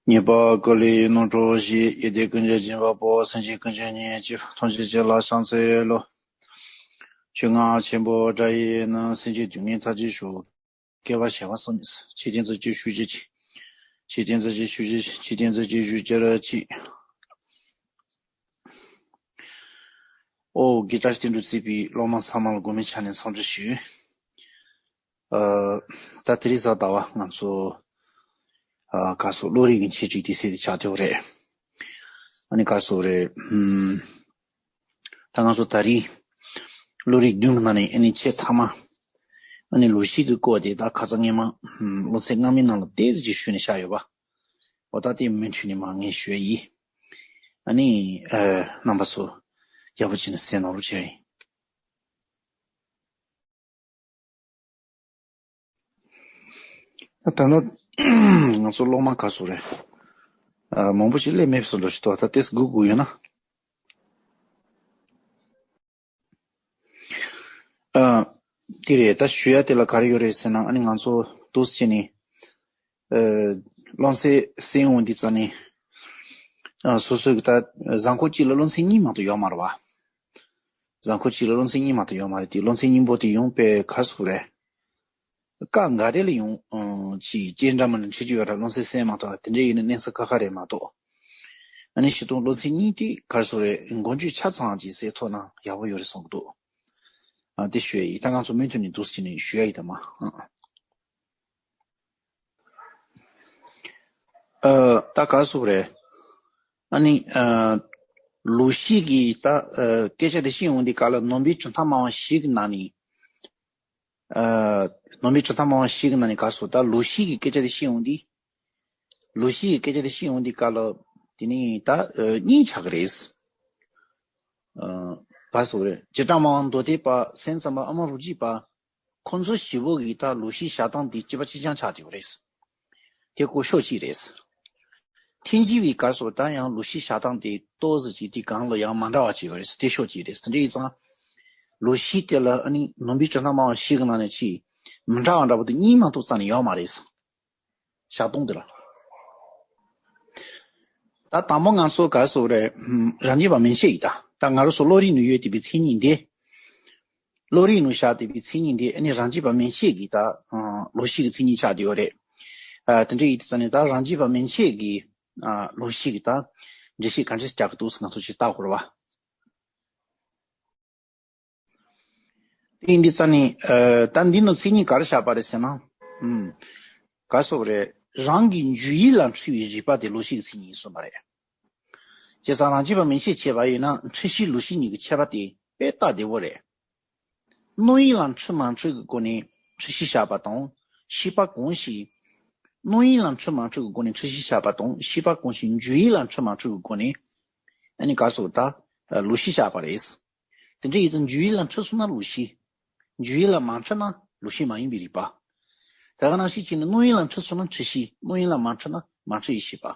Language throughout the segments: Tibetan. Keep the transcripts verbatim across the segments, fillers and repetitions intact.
ཉེས་པ་ཀུན་ལས་རྣམ་གྲོལ་ཞིང་། ཡོན་ཏན་ཀུན་གྱི་སྦྱིན་པ་པོ། སེམས་ཅན་ཀུན་གྱི་གཉེན་གཅིག་ཐམས་ཅད་ཀྱི་བླ་ཕྱག་འཚལ་ལོ། ཆོས་རྔ་ཆེན་པོ་སྒྲ་ཡིས་ནི། སེམས་ཅན་སྡུག་བསྔལ་མཐར་ཕྱིན་ཤོག་བསྐལ་པ་བྱེ་བ་གསུམ་གྱི་ཆོས་ཀྱི་མཛོད་ཅིག་ཞུ་རྒྱུ་ཅིག་ཆོས་ཀྱི་མཛོད་ཅིག་ཞུ་རྒྱུ་ཅིག་ཆོས་ཀྱི་མཛོད་ཅིག་ཞུ་རྒྱུ་ཅིག་ཨོ། དགེ་བཀྲ་ཤིས་བསྟན་འགྲོ་གཙོས་པའི་སློབ་མ་ཚང་མ་ལ་དགོངས་པའི་ཆ་ནས་འཚམས་འདྲི་ཞུ། ཨ། ད་དེ་རིང་གཟའ་ཟླ་བ་ང་ཚོ། ཨ། ག་སོ་བློ་རིག་གི་འཆད་ཁྲིད་དེ་ཟེར་ཏེ་ཆགས་བསྡད་ཡོད་རེད། ཨ་ནི་ག་སོ་རེད། ཧུམ། ད་ང་ཚོ་ད་རིང་བློ་རིག་བདུན་གྱི་ནང་ནས་ཨ་ནི་ཆེས་མཐའ་མ། ཨ་ནི་ལུགས་བཤད་ཀྱི་སྐོར་དེ་ད་ཁ་སང་སྔས་མ། ཧུམ། སློབ་ཚན་སྔ་མའི་ནང་ལ་ཏོག་ཙམ་ཅིག་ཞུས་ནས་བཞག་ཡོད་པ། འོ་ད་དེ་མུ་མཐུད་ནས་མར་ངས་ཞུ་ཡ་ཡིན། ཨ་ནི། ཨ། རྣམ་པ་ཚོ་ཡག་པོ་བྱས་ནས་གསན་གནང་རོགས་བྱས་ཡིན། ད་ལྟ་ང་ཚོ་སློབ་མ་ག་ཚོད་རེད། ཨ། མང་པོ་ཞིག་སླེབས་མེད་སོང་འགྲོ་ཞིག་འདུག་ད་ཏོག་ཙམ་སྒུག་དགོས་ཡོད་ན། ཨ། དེ་རེད། ད་ཞུ་ཡ་དེ་ལ་ག་རེ་ཡོད་རེད་ཟེར་ན། ཨ་ནི་ང་ཚོ་འདུག་སེ་བྱས་ནས། ཨ། སློབ་ཚན་གསན་ཡོང་དུས་ཙམ་ནས། ཨ། སོ་སོ་གི་ད་གཟའ་འཁོར་གཅིག་ལ་སློབ་ཚན་གཉིས་མ་གཏོགས་ཡོད་མ་རེད་བ། གཟའ་འཁོར་གཅིག་ལ་སློབ་ཚན་གཉིས་མ་གཏོགས་ཡོད་མ་རེད་དེ། སློབ་ཚན་གཉིས་པོ་དེ་ཡང་དཔེ་ག་ཚོད་རེད། སྐབས་འགའ་རེ་ལ་ཡང་། ཨ། ཅིག་རྐྱེན་འདྲ་མིན་འདྲ་འཕྲད་ཀྱི་ཡོད་རེད། སློབ་ཚན་གསན་མ་ཐུབ་པ་དེ་འདྲ་ཡིན་ན་གནས་ཚུལ་ཁག་ཁག་རེད་མ་གཏོགས། ཨ་ནི་སྤྱིར་བཏང་སློབ་ཚན་གཉིས་དེ་ག་ཚོད་རེད། མགོ་མཇུག་ཆ་ཚང་ཅིག་གསན་ཐུབ་ན་ཡག་པོ་ཡོད་རེད་བསམ་གྱི་འདུག་ཨ། དེ་ཞུ་ཡ་ཡིན། ད་ང་ཚོ་མུ་མཐུད་ནས་འདུག་སེ་བྱས་ནས་ཞུ་ཡ་ཡིན་ད་མ། ཨ། ཨ། ད་ག་ཚོད་རེད། ཨ་ནི། ཨ། ལུགས་བཤད་ཀྱི་ད། ཨ། སྐད་ཆ་དེ་བཤད་ཡོང་དུས་སྐབས་ལ་ནང་པའི་གྲུབ་མཐའ་སྨྲ་བ་བཞི་གི་ནང་ནས། ཨ། ནང་པའི་གྲུབ་མཐའ་སྨྲ་བ་བཞི་གི་ནང་ནས་ག་ཚོད་ད་ལུགས་བཤད་ཀྱི་སྐད་ཆ་དེ་བཤད་ཡོང་དུས། ལུགས་བཤད་ཀྱི་སྐད་ཆ་དེ་བཤད་ཡོང་དུས་སྐབས་ལ་དེ་ནི་ད། ཨ། གཉིས་ཆགས་ཀྱི་རེད། ཨ། ག་ཚོད་རེད། བྱེ་བྲག་སྨྲ་བ་མདོ་སྡེ་པ། སེམས་ཙམ་པ་ཨ་མ་རུ་ཅི་པ། ཁོང་ཚོ་བཞི་པོ་གི་ད་ལུགས་བཤད་བཞག་སྟངས་དེ་གཅིག་པ་གཅིག་རྐྱང་ཆགས་བསྡད་ཡོད་རེད། དེ་ཁོ་ཕྱོགས་གཅིག་རེད། ཐེངས་གཅིག་པའི་སྐབས་སུ་ད་ཡང་ལུགས་བཤད་བཞག་སྟངས་དེ་ཏོག་ཙམ་ཅིག་དེ་གང་ལ་ཡང་མ་འདྲ་བ་ཅིག་ཡོད་རེད། དེ་ཕྱོགས་གཅིག་རེད། དེ་འདྲ་ཡིན་ཙང་། ལུགས་བཤད་དེ་ལ་ཨ་ནི་ནང་པའི་གྲུབ་མཐའ་སྨྲ་བ་བཞི་གི་ནང་ནས་ཅིག་མི་འདྲ་བ་འདྲ་པོ་དེ་གཉིས་མ་གཏོགས་རྩ་ནས་ཡོད་མ་རེད། བཞག་སྟངས་དེ་ལ། ད་དང་པོ་ང་ཚོ་ག་རེ་ཟེར་དགོས་རེད། ཧུམ། རང་རྒྱུད་པ་མན་ཆད་ཀྱི་ད། ད་ང་རང་ཚོ་བློ་རིག་ནང་ཡོད་བསྡད་པའི་མཚན་ཉིད་འདི། བློ་རིག་ནང་བཞག་བསྡད་པའི་མཚན་ཉིད་འདི་ཨ་ནི་རང་རྒྱུད་པ་མན་ཆད་ཀྱི་ད། ཨ། ལུགས་བཤད་ཀྱི་མཚན་ཉིད་ཆགས་བསྡད་ཡོད་རེད། ཨ། དེ་འདྲ་ཡིན་དུས་ཙང་ནས་ད་རང་རྒྱུད་པ་མན་ཆད་ཀྱི། ཨ། ལུགས་བཤད་ཀྱི་ད་འགྲེལ་བཤད་ག་འདྲ་རྒྱག་གི་འདུག་ཟེར་ང་ཚོ་ཅིག་བལྟ་དགོས་རེད་བ། དེ་ཡིན་དུས་ཙང་ནས། ཨ། ད་འདི་ནང་མཚན་ཉིད་ག་རེ་བཞག་པ་རེད་ཟེར་ན། ཨུམ། ག་རེ་ཟེར་དགོས་རེད། རང་གི་འཇུག་ཡུལ་ལ་འཁྲི་བའི་རིགས་པ་དེ་ལུགས་བཤད་ཀྱི་མཚན་ཉིད་ཡིན་གསུངས་པ་རེད། བྱས་ཙང་རང་རྒྱུད་པ་མན་ཆད་བྱས་པ་ཡིན་ན་འཁྲུལ་ཤེས་ལུགས་ཤེས་གཉིས་ཀྱི་ཁྱད་པར་དེ་དཔེ་སྟབས་བདེ་བོ་རེད། སྣང་ཡུལ་ལ་འཁྲུལ་མ་འཁྲུལ་གྱི་སྒོ་ནས་འཁྲུལ་ཤེས་བཞག་པ་དང་། ཤེས་པ་གང་ཞིག་སྣང་ཡུལ་ལ་འཁྲུལ་མ་འཁྲུལ་གྱི་སྒོ་ནས་འཁྲུལ་ཤེས་བཞག་པ་དང་། ཤེས་པ་གང་ཞིག་འཇུག་ཡུལ་ལ་འཁྲུལ་མ་འཁྲུལ་གྱི་སྒོ་ནས། ཨ་ནི་ག་རེ་ཟེར་དགོས་རེད། ད་ལུགས་ཤེས་བཞག་པ་རེད། དེ་འདྲ་ཡིན་ཙང་འཇུག་ཡུལ་ལ་འཁྲུལ་སོང་ན་ལུགས་ཤེས། འཇུག་ཡུལ་ལ་མ་འཁྲུལ་ན་ལུགས་ཤེས་མ་ཡིན་པའི་རིགས་པ། དེ་ག་ནང་བཞིན་བྱས་ནས་སྣང་ཡུལ་ལ་འཁྲུལ་སོང་ན་འཁྲུལ་ཤེས། སྣང་ཡུལ་ལ་མ་འཁྲུལ་ན་མ་འཁྲུལ་ཡིན་ཤེས་པ།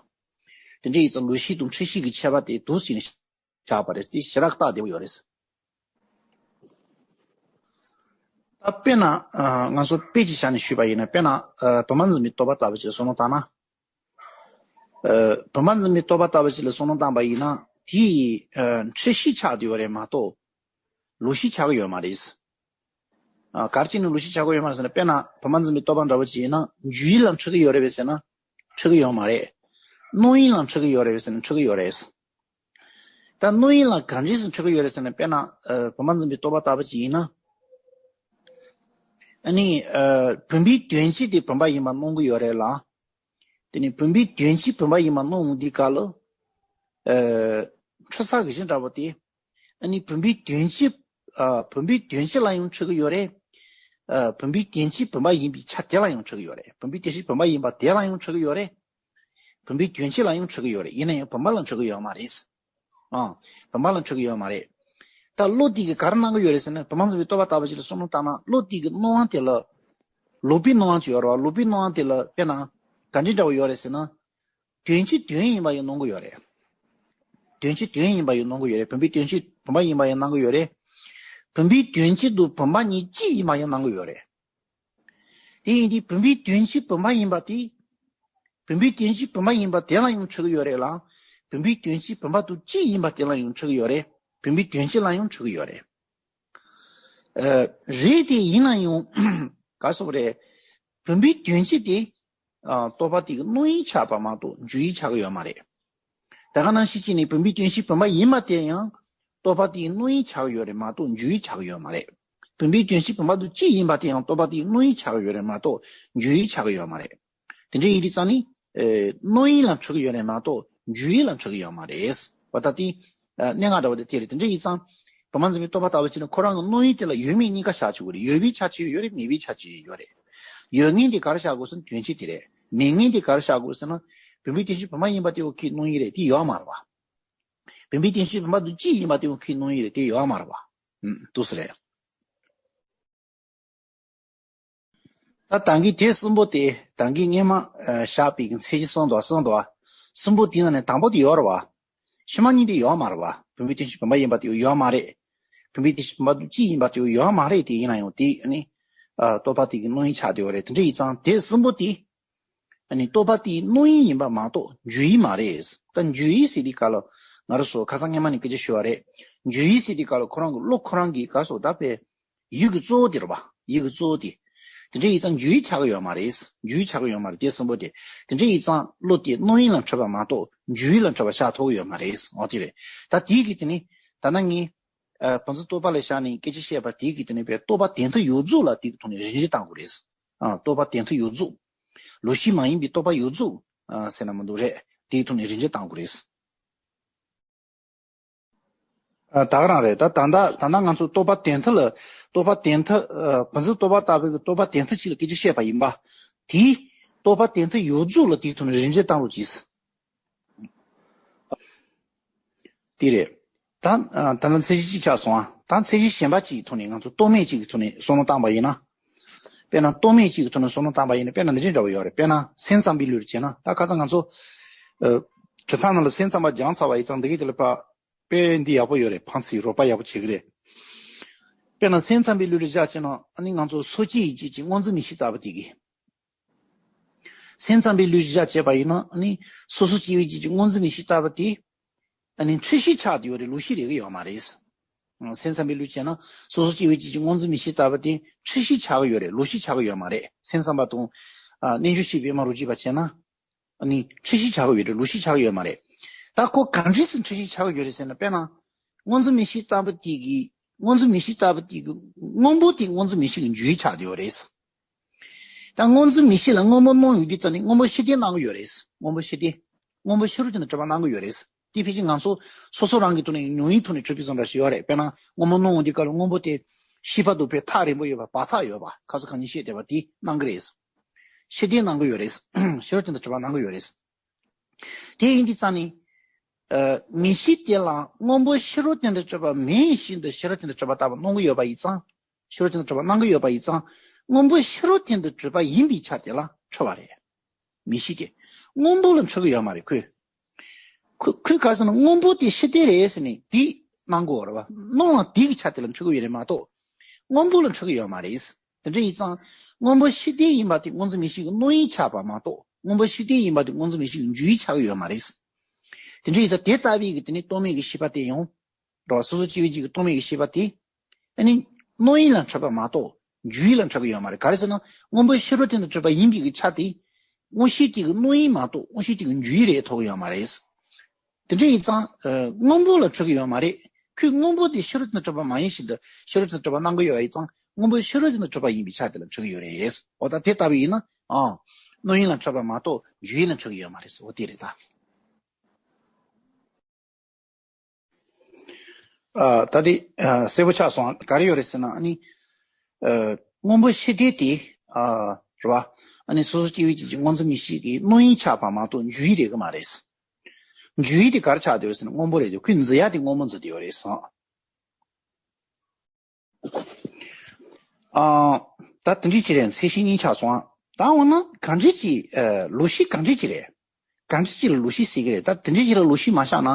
དེ་འདྲ་ཡིན་ཙང་ལུགས་ཤེས་དང་འཁྲུལ་ཤེས་ཀྱི་ཁྱད་པར་དེ་འདུག་སེ་བྱས་ནས་བཞག་པ་རེད། དེ་ཞེ་དྲག་སྟབས་བདེ་བོ་ཡོད་རེད། ད་དཔེར་ན། ཨ། ང་ཚོ་དཔེ་ཅིག་བཞག་ནས་ཞུས་པ་ཡིན་ན། དཔེར་ན། ཨ། བུམ་པ་འཛིན་པའི་རྟོག་པ་ལྟ་བུ་ཅིག་ལ་བསམ་བློ་བཏང་ན། ཨ། བུམ་པ་འཛིན་པའི་རྟོག་པ་ལྟ་བུ་ཅིག་ལ་བསམ་བློ་བཏང་པ་ཡིན་ན་དེ། ཨ། འཁྲུལ་ཤེས་ཆགས་བསྡད་ཡོད་རེད་མ་གཏོགས། ལུགས་ཤེས་ཆགས་ཀྱི་ཡོད་མ་རེད། ཨ། ག་རེ་བྱས་ནས་ལུགས་ཤེས་ཆགས་ཀྱི་ཡོད་མ་རེད་ཟེར་ན། དཔེར་ན་བུམ་པ་འཛིན་པའི་རྟོག་པ་འདྲ་བོ་ཅིག་ཡིན་ན་འཇུག་ཡུལ་ལ་འཁྲུལ་གྱི་ཡོད་རེད་པས་ཟེར་ན་འཁྲུལ་གྱི་ཡོད་མ་རེད། སྣང་ཡུལ་ལ་འཁྲུལ་གྱི་ཡོད་རེད་པས་ཟེར་ན་འཁྲུལ་གྱི་ཡོད་རེད། ད་སྣང་ཡུལ་ལ་ག་འདྲས་སེ་འཁྲུལ་གྱི་ཡོད་རེད་ཟེར་ན། དཔེར་ན། ཨ། བུམ་པ་འཛིན་པའི་རྟོག་པ་ལྟ་བུ་ཅིག་ཡིན་ན། ཨ་ནི། ཨ། བུམ་པའི་དོན་སྤྱི་དེ་བུམ་པ་ཡིན་པ་སྣང་གི་ཡོད་རེད་ལ། དེ་ནི་བུམ་པའི་དོན་སྤྱི་བུམ་པ་ཡིན་པ་སྣང་འོང་དུས་སྐབས་ལ། ཨ། འཁྲུལ་ས་གི་གཞི་འདྲ་བོ་དེ། ཨ་ནི་བུམ་པའི་དོན་སྤྱི། ཨ། བུམ་པའི་དོན་སྤྱི་ལ་ཡང་འཁྲུལ་གྱི་ཡོད་རེད། ཨ། བུམ་པའི་དོན་སྤྱི་བུམ་པ་ཡིན་པའི་ཆ་དེ་ལ་ཡང་འཁྲུལ་གྱི་ཡོད་རེད། བུམ་པའི་དོན་སྤྱི་བུམ་པ་ཡིན་པ་དེ་ལ་ཡང་འཁྲུལ་གྱི་ཡོད་རེད། བུམ་པའི་དོན་སྤྱི་ལ་ཡང་འཁྲུལ་གྱི་ཡོད་རེད། ཡིན་ན་ཡང་བུམ་པ་ལ་འཁྲུལ་གྱི་ཡོད་མ་རེད། ཨ། བུམ་པ་ལ་འཁྲུལ་གྱི་ཡོད་མ་རེད། ད་བློ་དེ་གིས་ག་རེ་སྣང་གི་ཡོད་རེད་ཟེར་ན། བུམ་པ་འཛིན་པའི་རྟོག་པ་ལྟ་བུ་ཅིག་ལ་བསམ་བློ་བཏང་ན་བློ་དེ་གི་སྣང་བ་དེ་ལ། ལོག་པའི་སྣང་བ་ཅིག་ཡོད་རེད་བ། ལོག་པའི་སྣང་བ་དེ་ལ་དཔེར་ན་ག་འདྲས་འདྲ་བོ་ཡོད་རེད་ཟེར་ན། དོན་སྤྱི་དོན་ཡིན་པ་ཡང་སྣང་གི་ཡོད་རེད། དོན་སྤྱི་དོན་ཡིན་པ་ཡང་སྣང་གི་ཡོད་རེད། བུམ་པའི་དོན་སྤྱི་བུམ་པ་ཡིན་པ་ཡང་སྣང་གི་ཡོད་རེད། བུམ་པའི་དོན་སྤྱི་དང་བུམ་པ་གཉིས་གཅིག་ཡིན་པ་ཡང་སྣང་གི་ཡོད་རེད། དེ་ཡིན་དུས་བུམ་པའི་དོན་སྤྱི་བུམ་པ་ཡིན་པ་དེ། བུམ་པའི་དོན་སྤྱི་བུམ་པ་ཡིན་པ་དེ་ལ་ཡང་འཁྲི་གི་ཡོད་རེད་ལ། བུམ་པའི་དོན་སྤྱི་བུམ་པ་དང་གཅིག་ཡིན་པ་དེ་ལ་ཡང་འཁྲི་གི་ཡོད་རེད། བུམ་པའི་དོན་སྤྱི་ལ་ཡང་འཁྲི་གི་ཡོད་རེད། ཨ། རེད་དེ་ཡིན་ན་ཡང་ག་སོགས་རེད། བུམ་པའི་དོན་སྤྱི་དེ་ཨ། རྟོག་པ་དེ་གི་སྣང་ཡུལ་ཆགས་པ་མ་གཏོགས་འཇུག་ཡུལ་ཆགས་ཀྱི་ཡོད་མ་རེད། ད་ག་ནང་བཞིན་བྱས་ནས་བུམ་པའི་དོན་སྤྱི་བུམ་པ་ཡིན་པ་དེ་ཡང་རྟོག་པ་དེའི་སྣང་ཡུལ་ཆགས་ཀྱི་ཡོད་རེད་མ་གཏོགས་འཇུག་ཡུལ་ཆགས་ཀྱི་ཡོད་མ་རེད། བུམ་པའི་དོན་སྤྱི་བུམ་པ་དང་གཅིག་ཡིན་པ་དེ་ཡང་རྟོག་པ་དེའི་སྣང་ཡུལ་ཆགས་ཀྱི་ཡོད་རེད་མ་གཏོགས་འཇུག་ཡུལ་ཆགས་ཀྱི་ཡོད་མ་རེད། དེ་འདྲ་ཡིན་དུས་ཙང་ནི། ཨེ། སྣང་ཡུལ་ལ་འཁྲི་གི་ཡོད་རེད་མ་གཏོགས་འཇུག་ཡུལ་ལ་འཁྲི་གི་ཡོད་མ་རེད། འོ་ད་དེ། ཨ། གནད་འགག་འདྲ་བོ་དེ་དེ་རེད། དེ་འདྲ་ཡིན་ཙང་། བུམ་པ་འཛིན་པའི་རྟོག་པ་ལྟ་བུ་བྱས་ན་ཁོ་རང་གི་སྣང་ཡུལ་དེ་ལ་ཡོད་མེད་གཉིས་ཀ་བཞག་ཆོག་གི་རེད། ཡོད་པའི་ཆ་ཅིག་ཡོད་རེད། མེད་པའི་ཆ་ཅིག་ཡོད་རེད། ཡོད་ངེས་དེ་ག་རེ་བཞག་དགོས་ཟེར་ན་དོན་སྤྱི་དེ་རེད། མེད་ངེས་དེ་ག་རེ་བཞག་དགོས་ཟེར་ན། བུམ་པའི་དོན་སྤྱི་བུམ་པ་ཡིན་པ་དེ་འོ་ཁོའི་སྣང་ཡུལ་རེད། དེ་ཡོད་མ་རེད་བ། བུམ་པའི་དོན་སྤྱི་བུམ་པ་དང་གཅིག་ཡིན་པ་དེ་འོ་ཁོའི་སྣང་ཡུལ་རེད། དེ་ཡོད་མ་རེད་བ། ཨུམ། འདུག་སེ་རེད། ད་ད་གིན་དེ་གསུམ་པོ་དེ་ད་གིན་སྔས་མ་ཨ། བཞག་པའི་གི་ཚད་གཞི་གསུམ་འདུག་གསུམ་འདུག་གསུམ་པོ་དེའི་ནང་ནས་དང་པོ་དེ་ཡོད་རེད་བ། ཕྱི་མ་གཉིས་དེ་ཡོད་མ་རེད་བ། བུམ་པའི་དོན་སྤྱི་བུམ་པ་ཡིན་པ་དེ་ཡོད་མ་རེད། བུམ་པའི་དོན་སྤྱི་བུམ་པ་དང་གཅིག་ཡིན་པ་དེ་ཡོད་མ་རེད། དེ་ཡིན་ན་ཡང་དེ་ཨ་ནི། ཨ། རྟོག་པ་དེ་གི་སྣང་ཡུལ་ཆགས་བསྡད་ཡོད་རེད། དེ་འདྲ་ཡིན་ཙང་དེ་གསུམ་པོ་དེ། ཨ་ནི་རྟོག་པ་དེའི་སྣང་ཡུལ་ཡིན་པ་མ་གཏོགས་འཇུག་ཡུལ་མ་རེད། ད་འཇུག་ཡུལ་ཟེར་དུས་སྐབས་ལ་ང་རང་ཚོ་ཁ་སང་སྔས་མ་ནས་སྐད་ཆ་ཤོད་པ་རེད། འཇུག་ཡུལ་ཟེར་དུས་སྐབས་ལ་ཁོ་རང་གི་བློ་ཁོ་རང་གི་ག་སོགས་ད་དཔེ་ཡུལ་གྱི་གཙོ་བོ་དེ་རེད་པ། ཡུལ་གྱི་གཙོ་བོ་དེ། དེ་འདྲ་ཡིན་ཙང་འཇུག་ཡུལ་ཆགས་ཀྱི་ཡོད་མ་རེད། འཇུག་ཡུལ་ཆགས་ཀྱི་ཡོད་མ་རེད། དེ་གསུམ་པོ་དེ། དེ་འདྲ་ཡིན་ཙང་བློ་དེ་སྣང་ཡུལ་ལ་འཁྲུལ་པ་མ་གཏོགས་འཇུག་ཡུལ་ལ་འཁྲུལ་པ་ཆགས་ཐུབ་ཀྱི་ཡོད་མ་རེད། འོ་དེ་རེད། ད་དེའི་གི་དེ་ནི། ད་ནང་ངས། ཨ། བུམ་འཛིན་རྟོག་པ་ལ་བཞག་ནས་སྐད་ཆ་བཤད་པ་དེའི་གི་དེ་ནི་དཔེ་རྟོག་པ་དོན་མཐའ་ཡོངས་རྫོགས་ལ་དེའི་གི་ཐོག་ནས་རིགས་འགྲེ་བཏང་དགོས་རེད། ཨ། རྟོག་པ་དོན་མཐའ་ཡོངས་རྫོགས། ལོག་ཤེས་མ་ཡིན་པའི་རྟོག་པ་ཡོངས་རྫོགས། ཨ། ཟེར་ན་མི་འདུག་རེད། དེའི་ཐོག་ནས་རིགས་འགྲེ་བཏང་དགོས་རེད། ཨ། ད་ག་རང་རེད། ད་ད་ལྟ་ད་ལྟ་ང་ཚོ་རྟོག་པ་དོན་མཐའ་ལ། རྟོག་པ་དོན་མཐའ། ཨ། བུམ་འཛིན་རྟོག་པ་ལྟ་བུའི་གི་རྟོག་པ་དོན་མཐའ་གཅིག་ལ་སྐད་ཆ་བཤད་པ་ཡིན་པ། དེའི་རྟོག་པ་དོན་མཐའ་ཡོངས་རྫོགས་ལ་དེའི་ཐོག་ནས་རིགས་འགྲེ་བཏང་རོགས་གྱིས། དེ་རེད། ད་ཨ། ད་ལྟ་ཚད་གཞི་གཅིག་ཆགས་སོང་ཨ། ད་ཚད་གཞི་གཞན་པ་གཅིག་གི་ཐོག་ནས་ང་ཚོ་རྟོག་མེད་གཅིག་གི་ཐོག་ནས་བསམ་བློ་བཏང་པ་ཡིན་ན། དཔེར་ན་རྟོག་མེད་གཅིག་གི་ཐོག་ནས་བསམ་བློ་བཏང་པ་ཡིན་ན་དཔེར་ན་འདི་འདྲའི་འདྲ་བོ་ཡོད་རེད། དཔེར་ན་སེམས་ཙམ་པའི་ལུགས་བྱས་ན་ད་ཁ་སང་ང་ཚོ། ཨ། གྲུབ་མཐའ་ནང་ལ་སེམས་ཙམ་པ་སྦྱངས་ཚར་བ་ཡིན་ཙང་འདི་གའི་དེ་ལ་ཕ། དཔེ་འདི་ཡག་པོ་ཡོད་རེད། ཕངས་ཚིག་རོགས་པ་ཡག་པོ་བྱེད་ཀྱི་རེད། དཔེར་ན་སེམས་ཙམ་པའི་ལུགས་ལ་བཞག་བྱས་ན་ཨ་ནི་ང་ཚོ་སོ་སྐྱེ་ཡིད་ཀྱི་སྔོ་འཛིན་མིག་ཤེས་ལྟ་བུ་དེ་གི། སེམས་ཙམ་པའི་ལུགས་ཀྱིས་བཞག་བྱས་པ་ཡིན་ན་ཨ་ནི་སོ་སོ་སྐྱེ་བོའི་རྒྱུད་ཀྱི་སྔོ་འཛིན་མིག་ཤེས་ལྟ་བུ་དེ། ཨ་ནི་འཁྲུལ་གཞི་ཆགས་བསྡད་ཡོད་རེད། ལོག་ཤེས་རེག་གི་ཡོད་མ་རེད། སེམས་ཙམ་པའི་ལུགས་བྱས་ན་སོ་སོ་སྐྱེ་བོའི་རྒྱུད་ཀྱི་སྔོ་འཛིན་མིག་ཤེས་ལྟ་བུ་དེ་འཁྲུལ་གཞི་ཆགས་ཀྱི་ཡོད་རེད། ལོག་ཤེས་ཆགས་ཀྱི་ཡོད་མ་རེད། སེམས་ཙམ་པ་དང་། ཨ། རྣལ་འབྱོར་ཤེས་པའི་དབྱེ་བ་རོ་གཅིག་པ་བྱས་ན། ཨ་ནི་འཁྲུལ་གཞི་ཆགས་ཀྱི་ཡོད་རེད། ལོག་ཤེས་ཆགས་ཀྱི་ཡོད་མ་རེད། ད་ཁོ་གང་འདྲས་སེ་འཁྲུལ་གཞི་ཆགས་ཀྱི་ཡོད་རེད་ཟེར་ན་དཔེར་ན། སྔོ་འཛིན་མིག་ཤེས་ལྟ་བུ་དེ་གི་སྔོ་འཛིན་མིག་ཤེས་ལྟ་བུ་དེ་གི་སྔོན་པོ་དེ་སྔོ་འཛིན་མིག་ཤེས་ཀྱི་འཇུག་ཡུལ་ཆགས་བསྡད་ཡོད་རེད། ད་སྔོ་འཛིན་མིག་ཤེས་ལ་སྔོན་པོ་སྣང་ཡོང་དུས་ཙམ་ནས་སྔོན་པོ་ཕྱིར་འཐེན་གནང་གི་ཡོད་རེད། སྔོན་པོ་ཕྱིར་འཐེན། སྔོན་པོ་ཕྱི་རོལ་དེ་ནས་གྲུབ་པ་གནང་གི་ཡོད་རེད། དེ་ཕལ་ཆེར་ང་ཚོ་སོ་སོ་རང་གི་ཐོག་ནས་མྱོང་བའི་ཐོག་ནས་གྲུབ་པའི་བཟོ་འདྲ་ཞིག་ཡོད་རེད། དཔེར་ན་སྔོན་པོ་སྣང་ཡོང་དུས་སྐབས་ལ་སྔོན་པོ་དེ་ཤེས་པ་དང་དཔེ་ཐག་རིང་པོ་ཡོད་པ་བར་ཐག་ཡོད་པ་ཁ་སང་གང་ཉིད་བཤད་བསྡད་པ་དེ་གནང་གི་རེད། ཕྱིར་འཐེན་གནང་གི་ཡོད་རེད། ཕྱི་རོལ་དེ་ནས་གྲུབ་པ་གནང་གི་ཡོད་རེད། དེ་ཡིན་དུས་ཙང་ནི། ཨ། མིག་ཤེས་དེ་ལ་སྔོན་པོ་ཕྱི་རོལ་སྟེང་དུ་གྲུབ་པ་མིན་བཞིན་དུ་ཕྱི་རོལ་སྟེང་དུ་གྲུབ་པ་ལྟ་བུ་སྣང་གི་ཡོད་པ་ཡིན་ཙང་། ཕྱི་རོལ་སྟེང་དུ་གྲུབ་པ་སྣང་གི་ཡོད་པ་ཡིན་ཙང་། སྔོན་པོ་ཕྱི་རོལ་སྟེང་དུ་གྲུབ་པ་ཡིན་པའི་ཆ་དེ་ལ་འཁྲུལ་བ་རེད། མིག་ཤེས་དེ། སྔོན་པོ་ལ་འཁྲུལ་གི་ཡོད་མ་རེད་ཁོས། ཁོས་ཁོས་ག་རེ་ཟེར་ན་སྔོན་པོ་དེ་ཕྱིར་འཐེན་རེད་ཟེར་ནས་དེ་སྣང་གི་ཡོད་རེད་བ། སྣང་ལ་དེ་གི་ཆ་དེ་ལ་འཁྲུལ་གི་ཡོད་རེད་མ་གཏོགས། སྔོན་པོ་ལ་འཁྲུལ་གི་ཡོད་མ་རེད། དེ་འདྲ་ཡིན་ཙང་། སྔོན་པོ་ཕྱིར་འཐེན་ཡིན་པ་དེ་སྔོ་འཛིན་མིག་ཤེས་ཀྱི་སྣང་ཡུལ་ཆགས་པ་མ་གཏོགས། སྔོན་པོ་ཕྱིར་འཐེན་ཡིན་པ་དེ་སྔོ་འཛིན་མིག་ཤེས་ཀྱི་འཇུག་ཡུལ་ཆགས་ཀྱི་ཡོད་མ་རེད། དེ་འདྲ་ཡིན་ཙང་དེ་ལྟ་བུའི་གི་དེ་ནི་རྟོག་མེད་ཀྱི་ཤེས་པ་དེ་ཡང་། རོ། སོ་སོ་སྐྱེ་བོའི་རྒྱུད་ཀྱི་རྟོག་མེད་ཀྱི་ཤེས་པ་དེ། ཨ་ནི། སྣང་ཡུལ་ལ་འཁྲུལ་པ་མ་གཏོགས། འཇུག་ཡུལ་ལ་འཁྲུལ་གྱི་ཡོད་མ་རེད། ག་རེ་ཟེར་ན། སྔོན་པོ་ཕྱི་རོལ་སྟེང་དུ་གྲུབ་པ་ཡིན་པའི་གི་ཆ་དེ། མངོན་ཤེས་དེ་གི་སྣང་ཡུལ་མ་གཏོགས་མངོན་ཤེས་དེ་གི་འཇུག་ཡུལ་རེད་ཐོགས་ཀྱི་ཡོད་མ་རེད། དེ་འདྲ་ཡིན་ཙང་། ཨ། སྔོན་པོ་ལ་འཁྲུལ་གྱི་ཡོད་མ་རེད། ཁོས་སྔོན་པོ་དེ་ཕྱི་རོལ་སྟེང་དུ་གྲུབ་པ་མ་ཡིན་བཞིན་དུ་ཕྱི་རོལ་སྟེང་དུ་གྲུབ་པ་སྣང་གི་ཡོད་པ་ཡིན་ཙང་སྔོན་པོ་ཕྱི་རོལ་སྟེང་དུ་གྲུབ་པ་ཡིན་པའི་ཆ་དེ་ལ་འཁྲུལ་གྱི་ཡོད་རེད། འོ་ད་དེ་ལྟ་བུ་ཡིན་ན། ཨ། སྣང་ཡུལ་ལ་འཁྲུལ་པ་མ་གཏོགས་འཇུག་ཡུལ་ལ་འཁྲུལ་གྱི་ཡོད་མ་རེད། འོ་དེ་རེད་ད། ཨ། ད་དེ། ཨ། གསལ་པོ་ཆགས་སོང་། ག་རེ་ཡོད་རེད་ཟེར་ན་ཨ་ནི། ཨ། སྔོན་པོ་ཕྱིར་འཐེན་དེ། ཨ། རེད་བ། ཨ་ནི་སོ་སོ་སྐྱེ་བོའི་རྒྱུད་ཀྱི་སྔོ་འཛིན་མིག་ཤེས་ཀྱི་སྣང་ཡུལ་ཆགས་པ་མ་གཏོགས་འཇུག་ཡུལ་རེད་གི་མ་རེད། འཇུག་ཡུལ་དེ་ག་རེ་ཆགས་བསྡད་ཡོད་རེད་ཟེར་ན་སྔོན་པོ་རེད་དེ། ཁོས་འཛིན་ཡ་དེ་སྔོན་པོ་འཛིན་བསྡད་ཡོད་རེད་ཟེར། ཨ། ད་དེ་འདྲ་ཅིག་རེད། ཚད་གཞི་གཉིས་ཆགས་སོང་། ད་འོ་ན་གང་འདྲ་ཅིག་ཨ། ལོག་ཤེས་གང་འདྲ་ཅིག་རེད། གང་འདྲ་ཅིག་ལ་ལོག་ཤེས་ཟེར་གི་རེད། ད་དེ་འདྲ་ཅིག་ལ་ལོག་ཤེས་མ་བཞག་ན་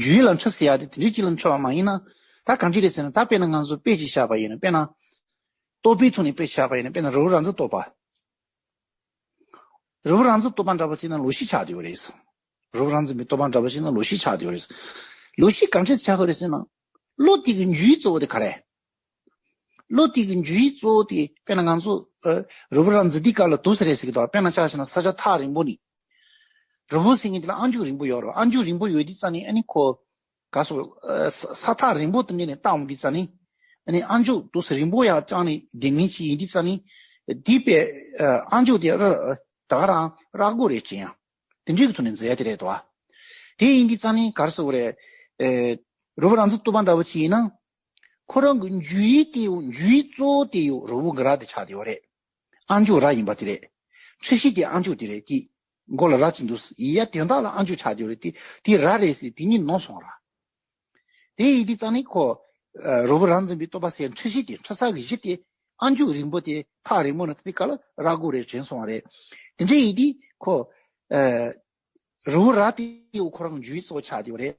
འཇུག་ཡུལ་ལ་འཁྲུལ་ཟེར་ཡ་དེ་དེ་འདྲ་ཅིག་ལ་འཁྲུལ་བ་མ་ཡིན་ན། ད་གང་འདྲ་རེད་ཟེར་ན། ད་དཔེར་ན་ང་ཚོ་དཔེ་ཅིག་བཞག་པ་ཡིན་ན། དཔེར་ན། རྟོག་པའི་ཐོག་ནས་དཔེ་བཞག་པ་ཡིན་ན། དཔེར་ན་རང་རང་འཛིན་རྟོག་པ། རི་བོ་རབ་འཛིན་རྟོགས་པ་འདྲ་པོ་ཅིག་ན་ལོག་ཤེས་ཆགས་བསྡད་ཡོད་རེད། རི་བོ་རབ་འཛིན་པའི་རྟོགས་པ་འདྲ་པོ་ཅིག་ན་ལོག་ཤེས་ཆགས་བསྡད་ཡོད་རེད། ལོག་ཤེས་གང་འདྲ་ཆགས་ཀྱི་རེད་ཟེར་ན། བློ་དེ་གི་འཇུག་ཡུལ་གཙོ་བོ་དེ་ག་རེད། བློ་དེ་གི་འཇུག་ཡུལ་གཙོ་བོ་དེ་དཔེར་ན་ང་ཚོ་ཨ་རི་བོ་རབ་འཛིན་དེའི་སྐབས་ལ་དུས་སུ་རེད་ཟེར་གི་འདུག་དཔེར་ན་ཆ་བཞག་ན་ས་ཆ་ཐག་རིང་པོ་ནས། རི་བོ་ཟེར་མཁན་དེ་ལ་ཨ་མཆོག་རིང་པོ་ཡོད་རེད། ཨ་མཆོག་རིང་པོ་ཡོད་དུས་ཙ་ནས་ཨ་ནི་ཁོ། ག་སོ། ས་ཐག་རིང་པོ་དེ་འདྲ་ནས་བལྟ་འོང་དུས་ཙ་ནི། ཨ་ནི་ཨ་མཆོག་དུས་སུ་རིང་པོ་ཡར་བཅངས་ནས་བསྡད་མཁན་ཅིག་ཡིན་དུས་ཙ་ནི། དེའི་པའི་ཨ་མཆོག་དེ་ར་ད་ག་རང་ར་སྒོ་རེད་ཅེས་ཡང་། དེ་འདྲའི་གི་ཐོག་ནས་མཛད་དེ་རེད་དོ། དེ་ཡིན་དུས་ཙ་ནི་ག་རེ་ཟེར་དགོས་རེད། རི་བོ་རབ་འཛིན་རྟོགས་པ་འདྲ་བོ་ཅིག་ཡིན་ན། ཁོ་རང་གི་འཇུག་ཡུལ་དེ་ཡོད། འཇུག་ཡུལ་གཙོ་བོ་དེ་ཡོད་རི་བོ་གི་ར་དེ་ཆགས་བསྡད་ཡོད་རེད། ཨ་མཆོག་ར་ཡིན་པ་དེ་རེད། འཁྲུལ་ཤེས་དེ་ཨ་མཆོག་དེ་རེད་དེ། མགོ་ལ་རྭ་ཅིག་འདུག་ཡ་དོན་དག་ལ་ཨ་མཆོག་ཆགས་བསྡད་ཡོད་རེད་དེ། དེ་ར་རེད་ཟེར་དེ་གཉིས་ནོར་སོང་ར། དེ་ཡིན་དུས་ཙང་ནི་ཁོ། རི་བོ་རབ་འཛིན་པའི་རྟོགས་པ་ཟེར་འཁྲུལ་ཤེས་དེ་འཁྲུལ་ས་གི་གཞི་དེ་ཨ་མཆོག་རིང་པོ་དེ་ཐག་རིང་པོ་ན་དེ་ག་ལ་ར་སྒོ་རེད་དྲན་སོང་བ་རེད། དེ་འདྲ་ཡིན་དུས་ཁོ། རི་བོ་ར་དེ་ཡང་ཁོ་རང་འཇུག་ཡུལ་གཙོ་བོ་ཆགས་བསྡད་ཡོད་རེད།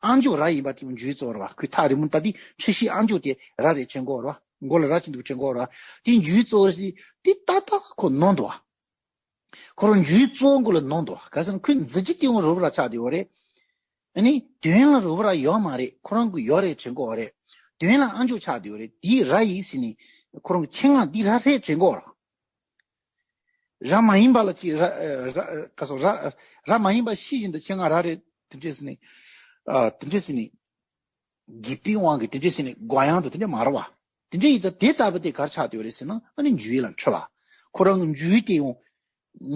ཨ་མཆོག་ར་ཡིན་པ་དེ་ཡང་འཇུག་ཡུལ་གཙོ་བོ་རེད་བ། ཁོས་ཐག་རིང་པོ་ལྟ་དུས་འཁྲུལ་ཤེས་ཨ་མཆོག་དེ་ར་རེད་དྲན་གོ་རེད་བ། མགོ་ལ་རྭ་ཅིག་འདུག་དྲན་གོ་རེད་བ། དེ་འཇུག་ཡུལ་གཙོ་བོ་རེད། དེ་ཏག་ཏག་ཁོ་ནོར་འདུག་བ། ཁོ་རང་འཇུག་ཡུལ་གཙོ་བོ་མགོ་ལ་ནོར་འདུག་བ། ག་ཟེར་ན་ཁོའི་མཛད་རྗེས་དེ་ཡང་རི་བོ་ར་ཆགས་བསྡད་ཡོད་རེད། ཨ་ནི་དོན་ལ་རི་བོ་ར་ཡོད་མ་རེད། ཁོ་རང་གི་ཡོད་རེད་དྲན་གོ་རེད། དོན་ལ་ཨ་མཆོག་ཆགས་བསྡད་ཡོད་རེད། དེའི་ར་ཡིན་ཟེར་ནས་ཁོ་རང་གི་ཆེད་མངགས་འདི་ར་རེད་དྲན་གོ་རེད། ར་མ་ཡིན་པ་ལ་ཅིག་ར་ར་ག་སོ་ར་ར་མ་ཡིན་པ་ཤེས་བཞིན་དུ་ཆེད་མངགས་ར་རེད་དེ་འདྲས་ཟེར་ནས། ཨ་དེ་འདྲས་ཟེར་ནས། དགེ་སྤུན་དབང་གིས་དེ་འདྲས་ཟེར་ནས་དགོས་ཡང་དུ་དེ་འདྲས་མ་རེད་བ། དེ་འདྲས་ཡིན་ཙང་དེ་ལྟ་བུ་དེ་གར་ཆགས་བསྡད་ཡོད་རེད་ཟེར་ན་ཨ་ནི་འཇུག་ཡུལ་ལ་འཁྲུལ་བ། ཁོ་རང་གི་འཇུག་ཡུལ་དེ་ཡང་།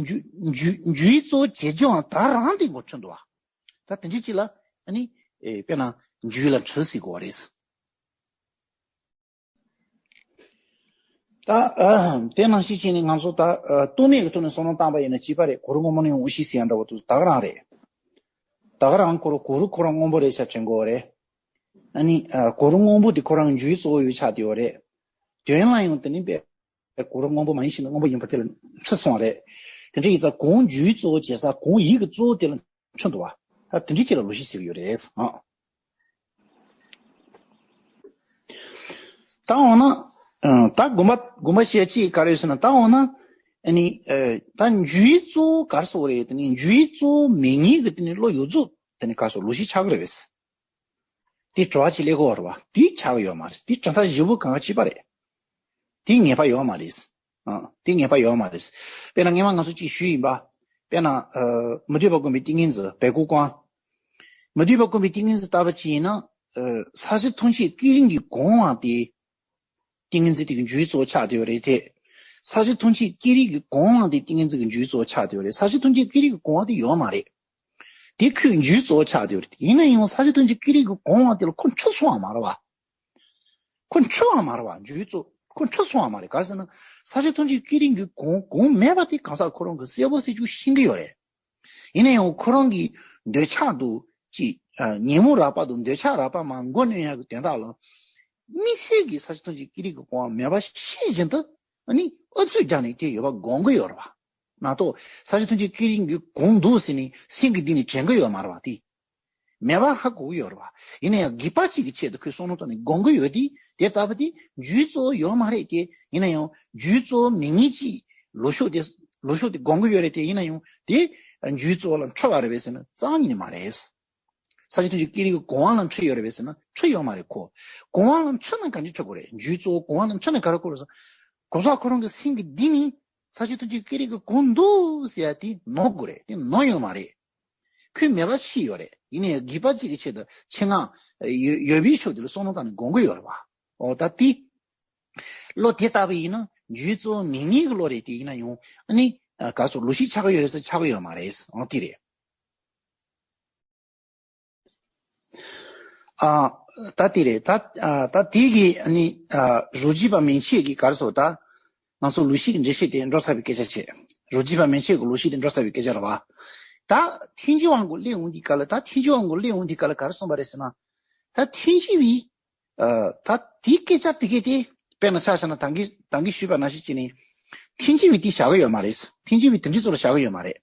འཇུག་འཇུག་འཇུག་ཡུལ་གཙོ་བོ་བྱེད་རྒྱུའང་ད་རང་དེ་མགོ་འཁྲུལ་འདུག་བ། ད་དེ་འདྲས་ཅིག་ལ་ཨ་ནི་ཨེ་དཔེར་ན་འཇུག་ཡུལ་ལ་འཁྲུལ་ཟེར་དགོས་བ་རེད། ད་ཨ་དེ་ནང་བཞིན་བྱས་ནས་ང་ཚོ་ད་ཨ་རྟོག་མེད་ཀྱི་ཐོག་ནས་བསམ་བློ་བཏང་པ་ཡིན་ན་བྱིས་པ་རེད། གུ་རུ་སྔོན་མོ་ནས་ཡོང་ཨུ་ཤི་ཟེར་ཡ་འདྲ་བོ་འདུག་ད་ག་རང་རེད། ད་ག་རང་གུ་རུ་གུ་རུ་ཁོ་རང་སྔོན་པོ་རེད་ཤག་དྲན་གོ་རེད། ཨ་ནི་ཨ་གུ་རུ་སྔོན་པོ་དེ་ཁོ་རང་འཇུག་ཡུལ་གཙོ་བོ་ཡོད་ཆགས་བསྡད་ཡོད་རེད། དོན་ལ་ཡང་དེ་ནི་པས་གུ་རུ་སྔོན་པོ་མ་ཡིན་ཞིང་ན་སྔོན་པོ་ཡིན་པ་དེ་ལ་འཁྲུལ་སོང་བ་རེད། དེ་འདྲ་ཡིན་ཙང་གང་འཇུག་ཡུལ་གཙོ་བོ་བྱེད་ས་གང་ཡིད་ཀྱི་གཙོ་བོ་དེ་ལ་འཁྲུལ་འདུག་བ། ད་དེ་འདྲ་ཅིག་ལ་ལོག་ཤེས་ཟེར་གྱི་ཡོད་རེད་ཨ། ད་འོ་ན། ཨ་ད་དགོངས་པ་དགོངས་པ་བཤད་ཅིག་ག་རེ་ཡོད་ཟེར་ན་ད་འོ་ན། ཨ་ནི་ཨ་ད་འཇུག་ཡུལ་གཙོ་བོ་ག་རེ་ཟེར་དགོས་རེད། དེ་ནི་འཇུག་ཡུལ་གཙོ་བོ་མེད་ངེས་ཀྱི་དེ་ནི་བློ་ཡོད་ཚུལ་དེ་ནི་ག་རེ་ཟེར་ལོག་ཤེས་ཆགས་ཀྱི་རེད་པས། དེ་གྲོགས་ཅིག་ལས་གོ་བ་རེད་བ། དེ་ཆགས་ཀྱི་ཡོད་མ་རེད། དེ་གྲུབ་མཐའ་བཞི་པོ་གང་ག་གཅིག་པ་རེད། དེ་ངེས་པ་ཡོད་མ་རེད། ཨ་དེ་ངེས་པ་ཡོད་མ་རེད། དཔེར་ན་སྔོན་མ་ང་ཚོ་གཅིག་ཞུས་ཡིན་པ། དཔེར་ན་ཨ་མི་སྡོད་པ་ཀུན་པའི་ཏིང་ངེ་འཛིན་བལ་སྐུ་སྐོང་། མི་སྡོད་པ་ཀུན་པའི་ཏིང་ངེ་འཛིན་ལྟ་བུ་ཅིག་ཡིན་ན། ཨ་ས་གཞི་ཐམས་ཅད་ཀུན་རིག་གི་གོང་བ་དེ། ཏིང་ངེ་འཛིན་དེ་གི་འཇུག་ཡུལ་གཙོ་བོ་ཆགས་བསྡད་ཡོད་རེད་དེ། ས་གཞི་ཐམས་ཅད་ཀུན་རིག་གི་གོང་བ་དེ་ཏིང་ངེ་འཛིན་གྱི་འཇུག་ཡུལ་གཙོ་བོ་ཆགས་བསྡད་ཡོད་རེད། ས་གཞི་ཐམས་ཅད་ཀུན་རིག་གི་གོང་བ་དེ་ཡོད་མ་རེད། དེ་ཁོའི་འཇུག་ཡུལ་གཙོ་བོ་ཆགས་བསྡད་ཡོད་རེད། ཡིན་ན་ཡང་ས་གཞི་ཐམས་ཅད་ཀུན་རིག་གི་གོང་བ་དེ་ལ་ཁོ་འཁྲུལ་སོང་བ་མ་རེད་བ། ཁོ་འཁྲུལ་བ་མ་རེད་བ། འཇུག་ཡུལ་གཙོ་ཁོ་འཁྲུལ་སོང་བ་མ་རེད། ག་རེ་ཟེར་ན་ས་གཞི་ཐམས་ཅད་ཀུན་རིག་གི་གོང་གོང་མེད་པ་དེ་གང་ཟག་ཁོ་རང་གིས་གསལ་པོ་གསལ་རྐྱང་ཤེས་ཀྱི་ཡོད་རེད། ཡིན་ན་ཡང་ཁོ་རང་གི་འདོད་ཆགས་དུ་ཅིག་ཉོན་མོངས་རགས་པ་དང་འདོད་ཆགས་རགས་པ་མར་མགོ་གནོན་ཡག་གི་དོན་དག་ལ། དམིགས་བསལ་གྱི་ས་གཞི་ཐམས་ཅད་ཀུན་རིག་གི་གོང་བ་མེད་པ་ཤེས་བཞིན་དུ་ཨ་ནི་ཨུ་ཚུགས་རྒྱག་ནས་དེ་ཡོད་པ་སྒོམ་གྱི་ཡོད་རེད་བ། མ་གཏོགས་ས་གཞི་ཐམས་ཅད་ཀུན་རིག་གི་གོང་འདུག་ཟེར་ནས་སེམས་ཀྱི་གཏིང་ནས་དྲན་གྱི་ཡོད་མ་རེད་བ་དེ། མེད་པ་ཧ་གོ་གི་ཡོད་རེད་བ། ཡིན་ན་ཡང་སྒེག་པ་གཅིག་གི་ཆེད་དུ་ཁོས་བསམ་བློ་བཏང་ནས་སྒོམ་གྱི་ཡོད་དེ། དེ་ལྟ་བུ་དེ་འཇུག་ཡུལ་གཙོ་བོ་ཡོད་མ་རེད་དེ། ཡིན་ན་ཡང་འཇུག་ཡུལ་གཙོ་བོ་མེད་ངེས་ཀྱི་ལོ་ཤོག་དེ་ལོ་ཤོག་དེ་སྒོམ་གྱི་ཡོད་རེད་དེ། ཡིན་ན་ཡང་དེ་འཇུག་ཡུལ་གཙོ་བོ་ལ་འཁྲུལ་བ་རེད་པས་ཟེར་ན་རྩ་བ་ཉིད་ནས་མ་རེད། ས་གཞི་ཐམས་ཅད་ཀུན་རིག་གི་གོང་བ་ལ་འཁྲུལ་ཡོད་རེད་པས་ཟེར་ན་འཁྲུལ་ཡོད་མ་རེད་ཁོ། གོང་བ་ལ་འཁྲུལ་ན་ག་འདྲ་འཁྲུལ་དགོས་རེད། འཇུག་ཡུལ་གཙོ་བོ་གོང་བ་ལ་འཁྲུལ་ན་ག་རེ་དགོས་རེད་ཟེར། གོང་ས་ཁོ་རང་གི་སེམས་ཀྱི་གཏིང་ནས་ས་གཞི་ཐམས་ཅད་ཀུན་རིག་གི་གོང་འདུག་ཟེར་ཡ་དེ་ནོར་དགོས་རེད། དེ་ནོར་ཡོད་མ་རེད། ཁོས་མེད་པ་ཤེས་ཡོད་རེད། ཡིན་ནའི་སྒེག་པ་གཅིག་གི་ཆེད་དུ་ཆེད་མངགས་ཡོད་ཡོད་པའི་ཕྱོགས་དེ་ལ་བསམ་བློ་བཏང་ནས་སྒོམ་གྱི་ཡོད་རེད་བ། འོ་ད་དེ་བློ་དེ་ལྟ་བུ་ཡིན་ན་འཇུག་ཡུལ་གཙོ་བོ་མེད་ངེས་ཀྱི་བློ་རེད། དེ་ཡིན་ན་ཡང་ཨ་ནི་ག་སོ་ལོག་ཤེས་ཆགས་ཀྱི་ཡོད་རེད་ཟེར་ཆགས་ཀྱི་ཡོད་མ་རེད། འོ་དེ་རེད། ཨ་ད་དེ་རེད། ད་ཨ་ད་དེ་གི་ཨ་ནི་ཨ་རོ་བརྒྱུད་པ་མན་ཆད་ཀྱི་ག་རེ་ཟེར་ད། ང་ཚོ་ལོག་ཤེས་ཀྱི་འགྲེལ་བཤད་དེ་འགྲོ་ཚར་བའི་སྐད་ཆ་བྱས། རོ་བརྒྱུད་པ་མན་ཆད་ཀྱི་ལོག་ཤེས་དེ་འགྲོ་ཚར་བའི་སྐད་ཆ་རེད་བ། ད་ཐལ་འགྱུར་བ་གི་སླེབས་འོང་དུས་སྐབས་ལ། ད་ཐལ་འགྱུར་བ་གི་སླེབས་འོང་དུས་སྐབས་ལ་ག་རེ་གསུངས་པ་རེད་ཟེར་ན། ད་ཐལ་འགྱུར་བའི་ཨ་ད་དེའི་སྐད་ཆ་དེ་གས་དེ་དཔེར་ན་ཆ་བཞག་ན་ད་གིན་ད་གིན་ཞུས་པ་ནང་བཞིན་བྱས་ནས་ཐལ་འགྱུར་བའི་དེ་བཞག་གི་ཡོད་མ་རེད། ཐལ་འགྱུར་བའི་དེ་འདྲའི་ཚོ་ལ་བཞག་གི་ཡོད་མ་རེད།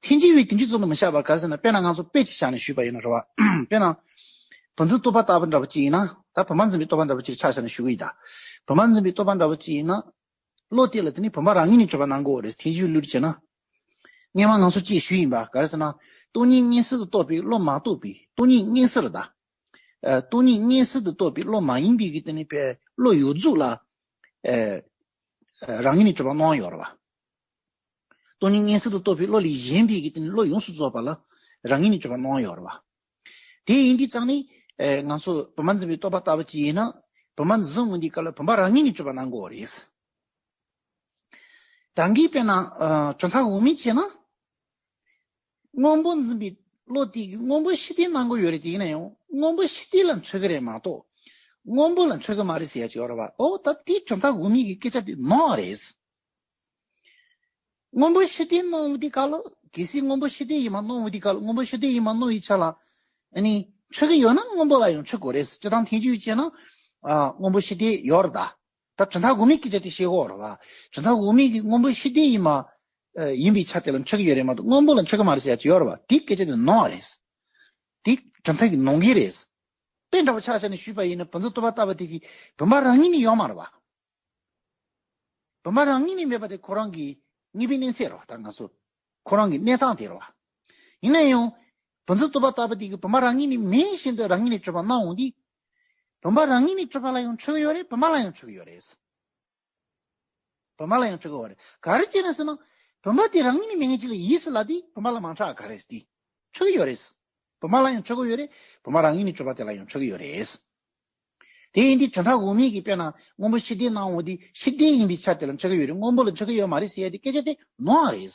ཐལ་འགྱུར་བའི་དེ་འདྲའི་ཚོ་ལ་མི་བཞག་པར་ག་རེ་ཟེར་ན། དཔེར་ན་ང་ཚོ་དཔེ་ཅིག་བཞག་ནས་ཞུས་པ་ཡིན་ན་རེད་བ། དཔེར་ན་བུམ་འཛིན་རྟོག་པ་ལྟ་བུ་འདྲ་བོ་ཅིག་ཡིན་ན། ད་བུམ་པ་འཛིན་པའི་རྟོག་པ་འདྲ་བོ་ཅིག་ཆ་བཞག་ནས་ཞུ་གི་ཡིན་ད། བུམ་པ་འཛིན་པའི་རྟོག་པ་འདྲ་བོ་ཅིག་ཡིན་ན། བློ་དེ་ལ་དེ་ནི་བུམ་པ་རང་ངོས་ནས་གྲུབ་པ་སྣང་གི་ཡོད་རེད། ཐལ་འགྱུར་བའི་ལུགས་བྱས་ན། སྔོན་མ་ང་ཚོ་གཅིག་ཞུས་ཡིན་པ། ག་རེ་ཟེར་ན། སྟོང་ཉིད་མངོན་གསལ་དུ་རྟོགས་པའི་བློ་མ་གཏོགས་པའི། སྟོང་ཉིད་མངོན་གསལ་ད། ཨ། སྟོང་ཉིད་མངོན་གསལ་དུ་རྟོགས་པའི་བློ་མ་ཡིན་པའི་གི་དེ་ནི་པའི་བློ་ཡོད་རྫོགས་ལ། ཨ། ཨ། རང་ངོས་ནས་གྲུབ་པ་སྣང་ཡོད་རེད་བ། སྟོང་ཉིད་མངོན་གསལ་དུ་རྟོགས་པའི་བློ་ལས་གཞན་པའི་གི་དེ་ནི་བློ་ཡོངས་སུ་རྫོགས་པ་ལ་རང་ངོས་ནས་གྲུབ་པ་སྣང་ཡོད་རེད་བ། དེ་ཡིན་དུས་ཙང་ནི། ཨེ། ང་ཚོ་བུམ་པ་འཛིན་པའི་རྟོག་པ་ལྟ་བུ་ཅིག་ཡིན་ན། བུམ་པ་འཛིན་འོང་དུས་སྐབས་ལ་བུམ་པ་རང་ངོས་ནས་གྲུབ་པ་སྣང་དགོས་རེད། ད་གིན་དཔེར་ན། ཨ། གྲུབ་མཐའ་དབུ་མའི་བྱས་ན། སྔོན་པོ་འཛིན་པའི་བློ་དེ་གིས་སྔོན་པོ་ཕྱི་བལྟས་སྣང་གི་ཡོད་རེད། དེ་ཡིན་ན་ཡང་སྔོན་པོ་ཕྱི་བལྟས་ལ་འཕྲོད་ཀྱི་རེད་མ་གཏོགས། སྔོན་པོ་ལ་འཕྲོད་ཀྱི་མ་རེད་ཟེར་ཡ་ཅིག་ཡོད་རེད་བ། ཨོ། ད་དེ་གྲུབ་མཐའ་དབུ་མའི་གི་སྐད་ཆ་དེ་ནོར་བ་རེད། སྔོན་པོ་ཕྱི་བལྟས་སྣང་བའི་དུས་སྐབས་ལ། གལ་སྲིད་སྔོན་པོ་ཕྱི་བལྟས་ཡིན་པ་སྣང་བའི་དུས་སྐབས་ལ། སྔོན་པོ་ཕྱི་བལྟས་ཡིན་པ་སྣང་བའི་ཆ་ལ། ཨ་ནི་འཕྲོད་ཀྱི་ཡོད་ན་སྔོན་པོ་ལ་ཡང་འཕྲོད་དགོས་རེད། སྤྱིར་བཏང་ཐལ་འགྱུར་བྱས་ན། ཨ། སྔོན་པོ་ཕྱི་བལྟས་ཡོད་རེད་ད། ད་གྲུབ་མཐའ་དབུ་མའི་སྐད་ཆ་དེ་བཤད་དགོས་རེད་བ། གྲུབ་མཐའ་དབུ་མའི་གི་སྔོན་པོ་ཕྱི་བལྟས་ཡིན་པ། ཨ། ཡིན་པའི་ཆ་དེ་ལ་འཕྲོད་ཀྱི་ཡོད་རེད་མ་གཏོགས་སྔོན་པོ་ལ་འཕྲོད་ཀྱི་མ་རེད་ཟེར་ཡ་ཅིག་ཡོད་རེད་བ། དེ་སྐད་ཆ་དེ་ནོར་བ་རེད། དེ་གྲུབ་མཐའ་གི་ནོར་འགལ་རེད། དཔེ་འདྲ་པོ་ཆ་བཞག་ནས་ཞུས་པ་ཡིན་ན། བུམ་འཛིན་རྟོག་པ་ལྟ་བུ་དེ་གིས་བུམ་པ་རང་ངོས་ནས་ཡོད་མ་རེད་བ། བུམ་པ་རང་ངོས་ནས་མེད་པ་དེ་ཁོ་རང་གི་དངོས་པོའི་གནས་ཚད་རེད་བ། ད་ང་ཚོ་ཁོ་རང་གི་གནས་སྟངས་དེ་རེད་བ། ཡིན་ན་ཡང་བུམ་འཛིན་རྟོག་པ་ལྟ་བུ་དེ་གིས་བུམ་པ་རང་ངོས་ནས་མེད་བཞིན་དུ་རང་ངོས་ནས་གྲུབ་པ་སྣང་འོང་དུས། བུམ་པ་རང་ངོས་ནས་གྲུབ་པ་ལ་ཡང་འཕྲོད་ཀྱི་ཡོད་རེད། བུམ་པ་ལ་ཡང་འཕྲོད་ཀྱི་ཡོད་རེད། བུམ་པ་ལ་ཡང་འཕྲོད་ཀྱི་ཡོད་རེད། ག་རེ་བྱས་ནས་ཟེར་ན། བུམ་པ་དེ་རང་ངོས་ནས་མེད་མཁན་ཅིག་ལ་ཡིན་ཟེར་ལབ་དུས་བུམ་པ་ལ་མ་འཕྲོད་ག་རེད་ཟེར་དུས། འཕྲོད་ཀྱི་ཡོད་རེད། བུམ་པ་ལ་ཡང་འཕྲོད་ཀྱི་ཡོད་རེད། བུམ་པ་རང་ངོས་ནས་གྲུབ་པ་དེ་ལ་ཡང་འཕྲོད་ཀྱི་ཡོད་རེད། དེ་ཡིན་དུས་གྲུབ་མཐའ་དབུ་མའི་གི་དཔེར་ན་སྔོན་པོ་ཕྱི་བལྟས་སྣང་འོང་དུས་ཕྱི་བལྟས་ཡིན་པའི་ཆ་དེ་ལ་འཕྲོད་ཀྱི་ཡོད་རེད། སྔོན་པོ་ལ་འཕྲོད་ཀྱི་ཡོད་མ་རེད་ཟེར་ཡ་དེ་སྐད་ཆ་དེ་ནོར་བ་རེད།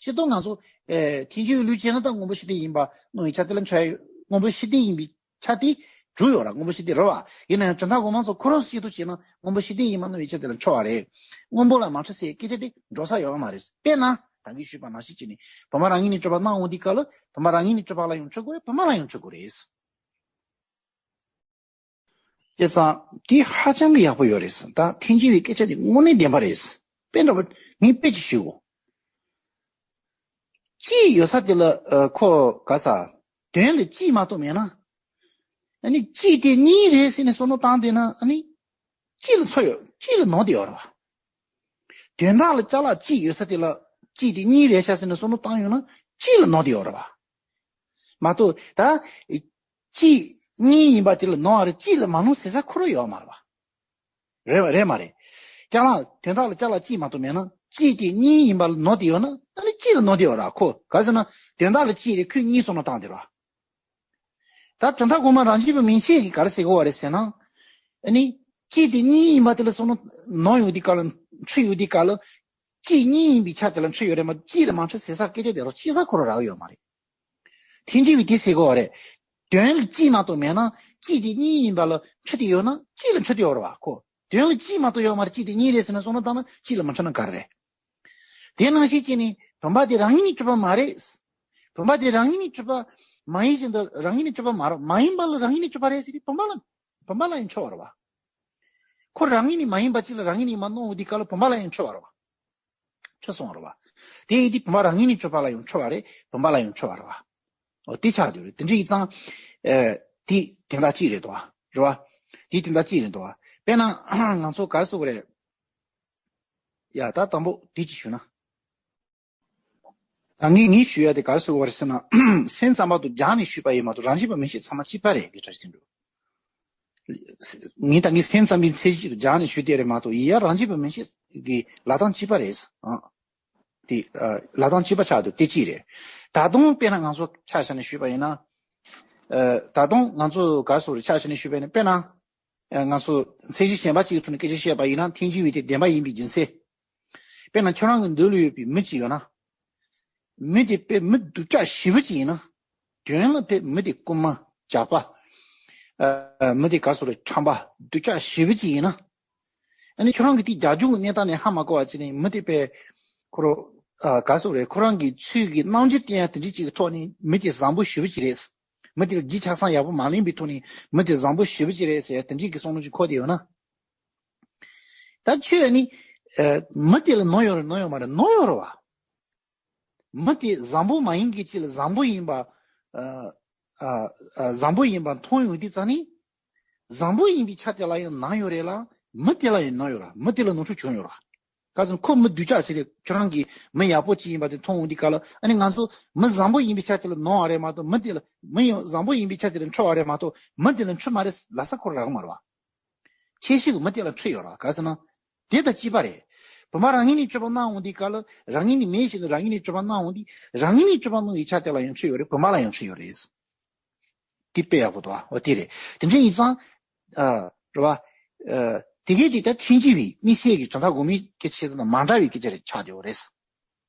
སྤྱིར་བཏང་ང་ཚོ། ཨེ། ཐལ་འགྱུར་བའི་ལུགས་བྱས་ན་ད་སྔོན་པོ་ཕྱི་བལྟས་ཡིན་པ་སྣང་བའི་ཆ་དེ་ལ་འཕྲོད་ཡ་ཡོད། སྔོན་པོ་ཕྱི་བལྟས་ཡིན་པའི་ཆ་དེ་གྲུབ་ཡོད་ར། སྔོན་པོ་ཕྱི་བལྟས་རེད་བ། ཡིན་ན་ཡང་གྲུབ་མཐའ་དབུ་མ་ཚོ་ཁོ་རང་ཚོ་བྱེད་དུ་བྱས་ན་སྔོན་པོ་ཕྱི་བལྟས་ཡིན་པ་སྣང་བའི་ཆ་དེ་ལ་འཕྲོད་པ་རེད། སྔོན་པོ་ལ་མ་འཕྲོད་ཟེར་སྐད་ཆ་དེ་འགྲོ་ས་ཡོད་མ་རེད། དཔེར་ན་ད་གིན་ཞུས་པ་ནང་བཞིན་བྱས་ནས་བུམ་པ་རང་ངོས་ནས་གྲུབ་པ་སྣང་འོང་དུས་སྐབས་ལ་བུམ་པ་རང་ངོས་ནས་གྲུབ་པ་ལ་ཡང་འཕྲོད་དགོས་རེད། བུམ་པ་ལ་ཡང་འཕྲོད་དགོས་རེད། བྱས་ཙང་དེ་ཧ་ཅང་གི་ཡག་པོ་ཡོད་རེད། ད་ཐལ་འགྱུར་བའི་སྐད་ཆ་དེ་དངོས་གནས་བདེན་པ་རེད། དཔེ་འདྲ་པོ་ངས་དཔེ་ཅིག་ཞུ་གོ། གཅིག་ཡོད་ས་དེ་ལ། ཨ། ཁོ་ག་ས། དོན་ལ་གཅིག་མ་གཏོགས་མེད་ན། ཨ་ནི་གཅིག་དེ་གཉིས་རེད་ཟེར་ནས་བསམ་བློ་བཏང་བསྡད་ན། ཨ་ནི་གཅིག་ལ་ཚོར་ཡོད། གཅིག་ལ་ནོར་བསྡད་ཡོད་རེད་བ། དོན་དག་ལ་ཅ་ལག་གཅིག་ཡོད་ས་དེ་ལ་གཅིག་དེ་གཉིས་རེད་ཤག་ཟེར་ནས་བསམ་བློ་བཏང་ཡོང་ན་གཅིག་ལ་ནོར་བསྡད་ཡོད་རེད་བ། མ་གཏོགས་ད་གཅིག་གཉིས་ཡིན་པ་དེ་ལ་ནོར་བ་རེད། གཅིག་ལ་མ་ནོར་ཟེར་ས་ཁོ་རང་ཡོད་མ་རེད་བ། རེད་བ། རེད་མ་རེད། ཅ་ལག་དོན་དག་ལ་ཅ་ལག་གཅིག་མ་གཏོགས་མེད་ན་གཅིག་དེ་གཉིས་ཡིན་པ་ལ་ནོར་བསྡད་ཡོད་ན། ཨ་ནི་གཅིག་ལ་ནོར་བསྡད་ཡོད་རེད་བ། ཁོ་ག་ཟེར་ན་དོན་དག་ལ་གཅིག་རེད། ཁོས་གཉིས་བསམ་བློ་བཏང་བསྡད་རེད་བ། ད་གྲུབ་མཐའ་དབུ་མ་རང་རྒྱུད་པ་མན་ཆད་ཀྱིས་ག་རེ་ཟེར་གོ་བ་རེད་ཟེར་ན། ཨ་ནི་གཅིག་དེ་གཉིས་ཡིན་པ་དེ་ལ་བསམ་བློ་ནོར་ཡོང་དུས་སྐབས་ལ། འཕྲོད་ཡོང་དུས་སྐབས་ལ། གཅིག་གཉིས་ཡིན་པའི་ཆ་དེ་ལ་འཕྲོད་ཡོད་རེད་མ་གཏོགས་གཅིག་ལ་མ་འཕྲོད་ཟེར་ས་སྐད་ཆ་དེ་རོ་ཆེ་ས་ཁོ་རང་རག་ཡོད་མ་རེད། ཐལ་འགྱུར་བས་དེ་ཟེར་གོ་བ་རེད། དོན་ལ་གཅིག་མ་གཏོགས་མེད་ན་གཅིག་དེ་གཉིས་ཡིན་པ་ལ་འཕྲོད་དེ་ཡོད་ན་གཅིག་ལ་འཕྲོད་དེ་ཡོད་རེད་བ། ཁོ་དོན་ལ་གཅིག་མ་གཏོགས་ཡོད་མ་རེད། གཅིག་དེ་གཉིས་རེད་ཟེར་ནས་བསམ་བློ་བཏང་ན་གཅིག་ལ་མ་འཕྲོད་ན་ག་རེ་རེད། དེ་ནང་བཞིན་བྱས་ནས་བུམ་པ་དེ་རང་ཉིད་ནས་གྲུབ་པ་མ་རེད། བུམ་པ་དེ་རང་ཉིད་ནས་གྲུབ་པ་མ་ཡིན་བཞིན་དུ་རང་ཉིད་ནས་གྲུབ་པ་མ་རེད། མ་ཡིན་པ་ལ་རང་ཉིད་ནས་གྲུབ་པ་རེད་ཟེར་དུས་བུམ་པ་ལ། བུམ་པ་ལ་ཡང་འཕྲོད་པ་རེད་བ། ཁོ་རང་ཉིད་ནས་མ་ཡིན་པ་ཅིག་ལ་རང་ཉིད་ནས་མ་སྣང་བའི་དུས་སྐབས་ལ་བུམ་པ་ལ་ཡང་འཕྲོད་པ་རེད་བ། འཕྲོད་སོང་བ་རེད་བ། དེ་ཡིན་དུས་བུམ་པ་རང་ཉིད་ནས་གྲུབ་པ་ལ་ཡང་འཕྲོད་པ་རེད། བུམ་པ་ལ་ཡང་འཕྲོད་པ་རེད་བ། འོ་དེ་ཆགས་བསྡད་རེད། དེ་འདྲ་ཡིན་ཙང་། ཨེ། དེ་དེ་འདྲ་གཅིག་རེད་དོ། རེད་བ། དེ་དེ་འདྲ་གཅིག་རེད་དོ། དཔེར་ན་ང་ཚོ་ག་རེ་ཟེར་དགོས་རེད། ཡ། ད་དང་པོ་དེ་གཅིག་ཞུ་ན། ད་ངས་ངས་ཞུ་ཡ་དེ་ག་རེ་ཟེར་དགོས་རེད་ཟེར་ན། སེམས་ཙམ་པ་དང་སྦྱར་ནས་ཞུས་པ་ཡིན་མ་གཏོགས་རང་རྒྱུད་པ་མན་ཆད་ཚང་མ་གཅིག་པ་རེད། དགེ་ཕྲ་ཞིག་འགྲོ། ངས་ད་ངས་སེམས་ཙམ་པའི་ཚད་གཞི་དང་སྦྱར་ནས་ཞུས་དེ་རེད་མ་གཏོགས་ཡིན་ཡ་རང་རྒྱུད་པ་མན་ཆད་ཀྱི་ལབ་སྟངས་གཅིག་པ་རེད། ཨ། དེ། ཨ། ལབ་སྟངས་གཅིག་པ་ཆགས་འདུག་དེ་གཅིག་རེད། ད་དུང་དཔེར་ན་ང་ཚོ་ཆ་བཞག་ནས་ཞུས་པ་ཡིན་ན། ཨ། ད་དུང་ང་ཚོ་ག་རེ་ཟེར་དགོས་རེད། ཆ་བཞག་ནས་ཞུས་པ་ཡིན་ན། དཔེར་ན། ཨ། ང་ཚོ་ཚད་གཞི་གཞན་པ་གཅིག་གི་ཐོག་ནས་སྐད་ཆ་བཤད་པ་ཡིན་ན། ཐལ་འགྱུར་བའི་དེ་བདེན་པ་ཡིན་པའི་རྒྱུ་མཚན། དཔེར་ན་ཁྱོད་རང་གི་མདུན་ལ་ཡོད་པའི་མི་གཅིག་ཡོད་ན། མི་དེ་དཔེ་མི་སྡུག་ཅག་ཞེ་པོ་ཅིག་ཡིན་ན། དོན་ལ་དཔེ་མི་དེ་རྐུན་མ། ཇག་པ། ཨ། མི་དེ་ག་རེ་ཟེར་དགོས་རེད། ཁྲམ་པ། སྡུག་ཅག་ཞེ་པོ་ཅིག་ཡིན་ན། ཨ་ནི་ཁྱོད་རང་གིས་དེ་རྒྱབ་ལྗོངས་ཀྱི་གནས་སྟངས་ནས་ཧ་མ་གོ་བ་བྱས་ནས་མི་དེ་དཔེ། ཁོ་རང་། ཨ། ག་རེ་ཟེར་དགོས་རེད། ཁོ་རང་གི་ཚུལ་གྱི་རྣམ་འགྱུར་བསྟན་ཡ་དེ་འདྲ་ཅིག་གི་ཐོག་ནས་མི་དེ་བཟང་པོ་ཞེ་པོ་ཅིག་རེད། མི་དེ་ལ་རྒྱུ་ཆ་ཚང་ཡག་པོ་མ་ལེན་པའི་ཐོག་ནས་མི་དེ་བཟང་པོ་ཞེ་པོ་ཅིག་རེད་ཟེར་ཡ་དེ་འདྲ་གི་བསམ་བློ་ཅིག་འཁོར་བསྡད་ཡོད་ན། ད་ཁྱོད་ནི། ཨ། མི་དེ་ལ་ནོར་ཡོད་རེད། ནོར་ཡོད་མ་རེད། ནོར་ཡོད་རེད་བ། མི་དེ་བཟང་པོ་མ་ཡིན་མཁན་ཅིག་ལ་བཟང་པོ་ཡིན་པ། ཨ། ཨ། ཨ། བཟང་པོ་ཡིན་པ་མཐོང་ཡོང་དུས་ཙང་ནི། བཟང་པོ་ཡིན་པའི་ཆ་དེ་ལ་ཡང་ནོར་ཡོད་རེད་ལ། མི་དེ་ལ་ཡང་ནོར་ཡོད་ར། མི་དེ་ལ་ནོར་འཁྲུལ་བྱུང་ཡོད་ར། ག་ཟེར་ཁོ་མི་སྡུག་ཅག་ཞིག་རེད། ཁྱོད་རང་གིས་མི་ཡག་པོ་ཅིག་ཡིན་པ་དེ་མཐོང་འོང་དུས་སྐབས་ལ། ཨ་ནི་ང་ཚོ་མི་བཟང་པོ་ཡིན་པའི་ཆ་དེ་ལ་ནོར་བ་རེད་མ་གཏོགས། མི་དེ་ལ་མི་ཡང་བཟང་པོ་ཡིན་པའི་ཆ་དེ་ལ་འཁྲུལ་བ་རེད་མ་གཏོགས། མི་དེ་ལ་འཁྲུལ་མ་རེད་ལབ་ས་ཁོ་རག་མ་རེད་བ། ཁྱེད་ཤི་གི་མི་དེ་ལ་འཁྲུལ་ཡོད་ར། ག་ཟེར་ན། དེ་དང་གཅིག་པ་རེད། བུམ་པ་རང་ཉིད་ནས་སྤྱོད་པ་གནང་འོང་དུས་སྐབས་ལ། རང་ཉིད་ནས་མེད་བཞིན་དུ་རང་ཉིད་ནས་སྤྱོད་པ་གནང་འོང་དུས། རང་ཉིད་ནས་སྤྱོད་པ་གནང་བའི་ཆ་དེ་ལ་ཡང་འཁྲུལ་ཡོད་རེད། བུམ་པ་ལ་ཡང་འཁྲུལ་ཡོད་རེད། དེ་དཔེ་ཡག་པོ་འདུག་ཨ། འོ་དེ་རེད། དེ་འདྲ་ཡིན་ཙང་། ཨ། རེད་བ། ཨ། དེ་གས་དེ་ད་ཐལ་འགྱུར་བའི་དམིགས་བསལ་གྱི་དོན་དག་དགོས་མིན་སྐད་ཆ་དང་མ་འདྲ་བའི་སྐད་ཆ་རེད་ཆགས་བསྡད་ཡོད་རེད།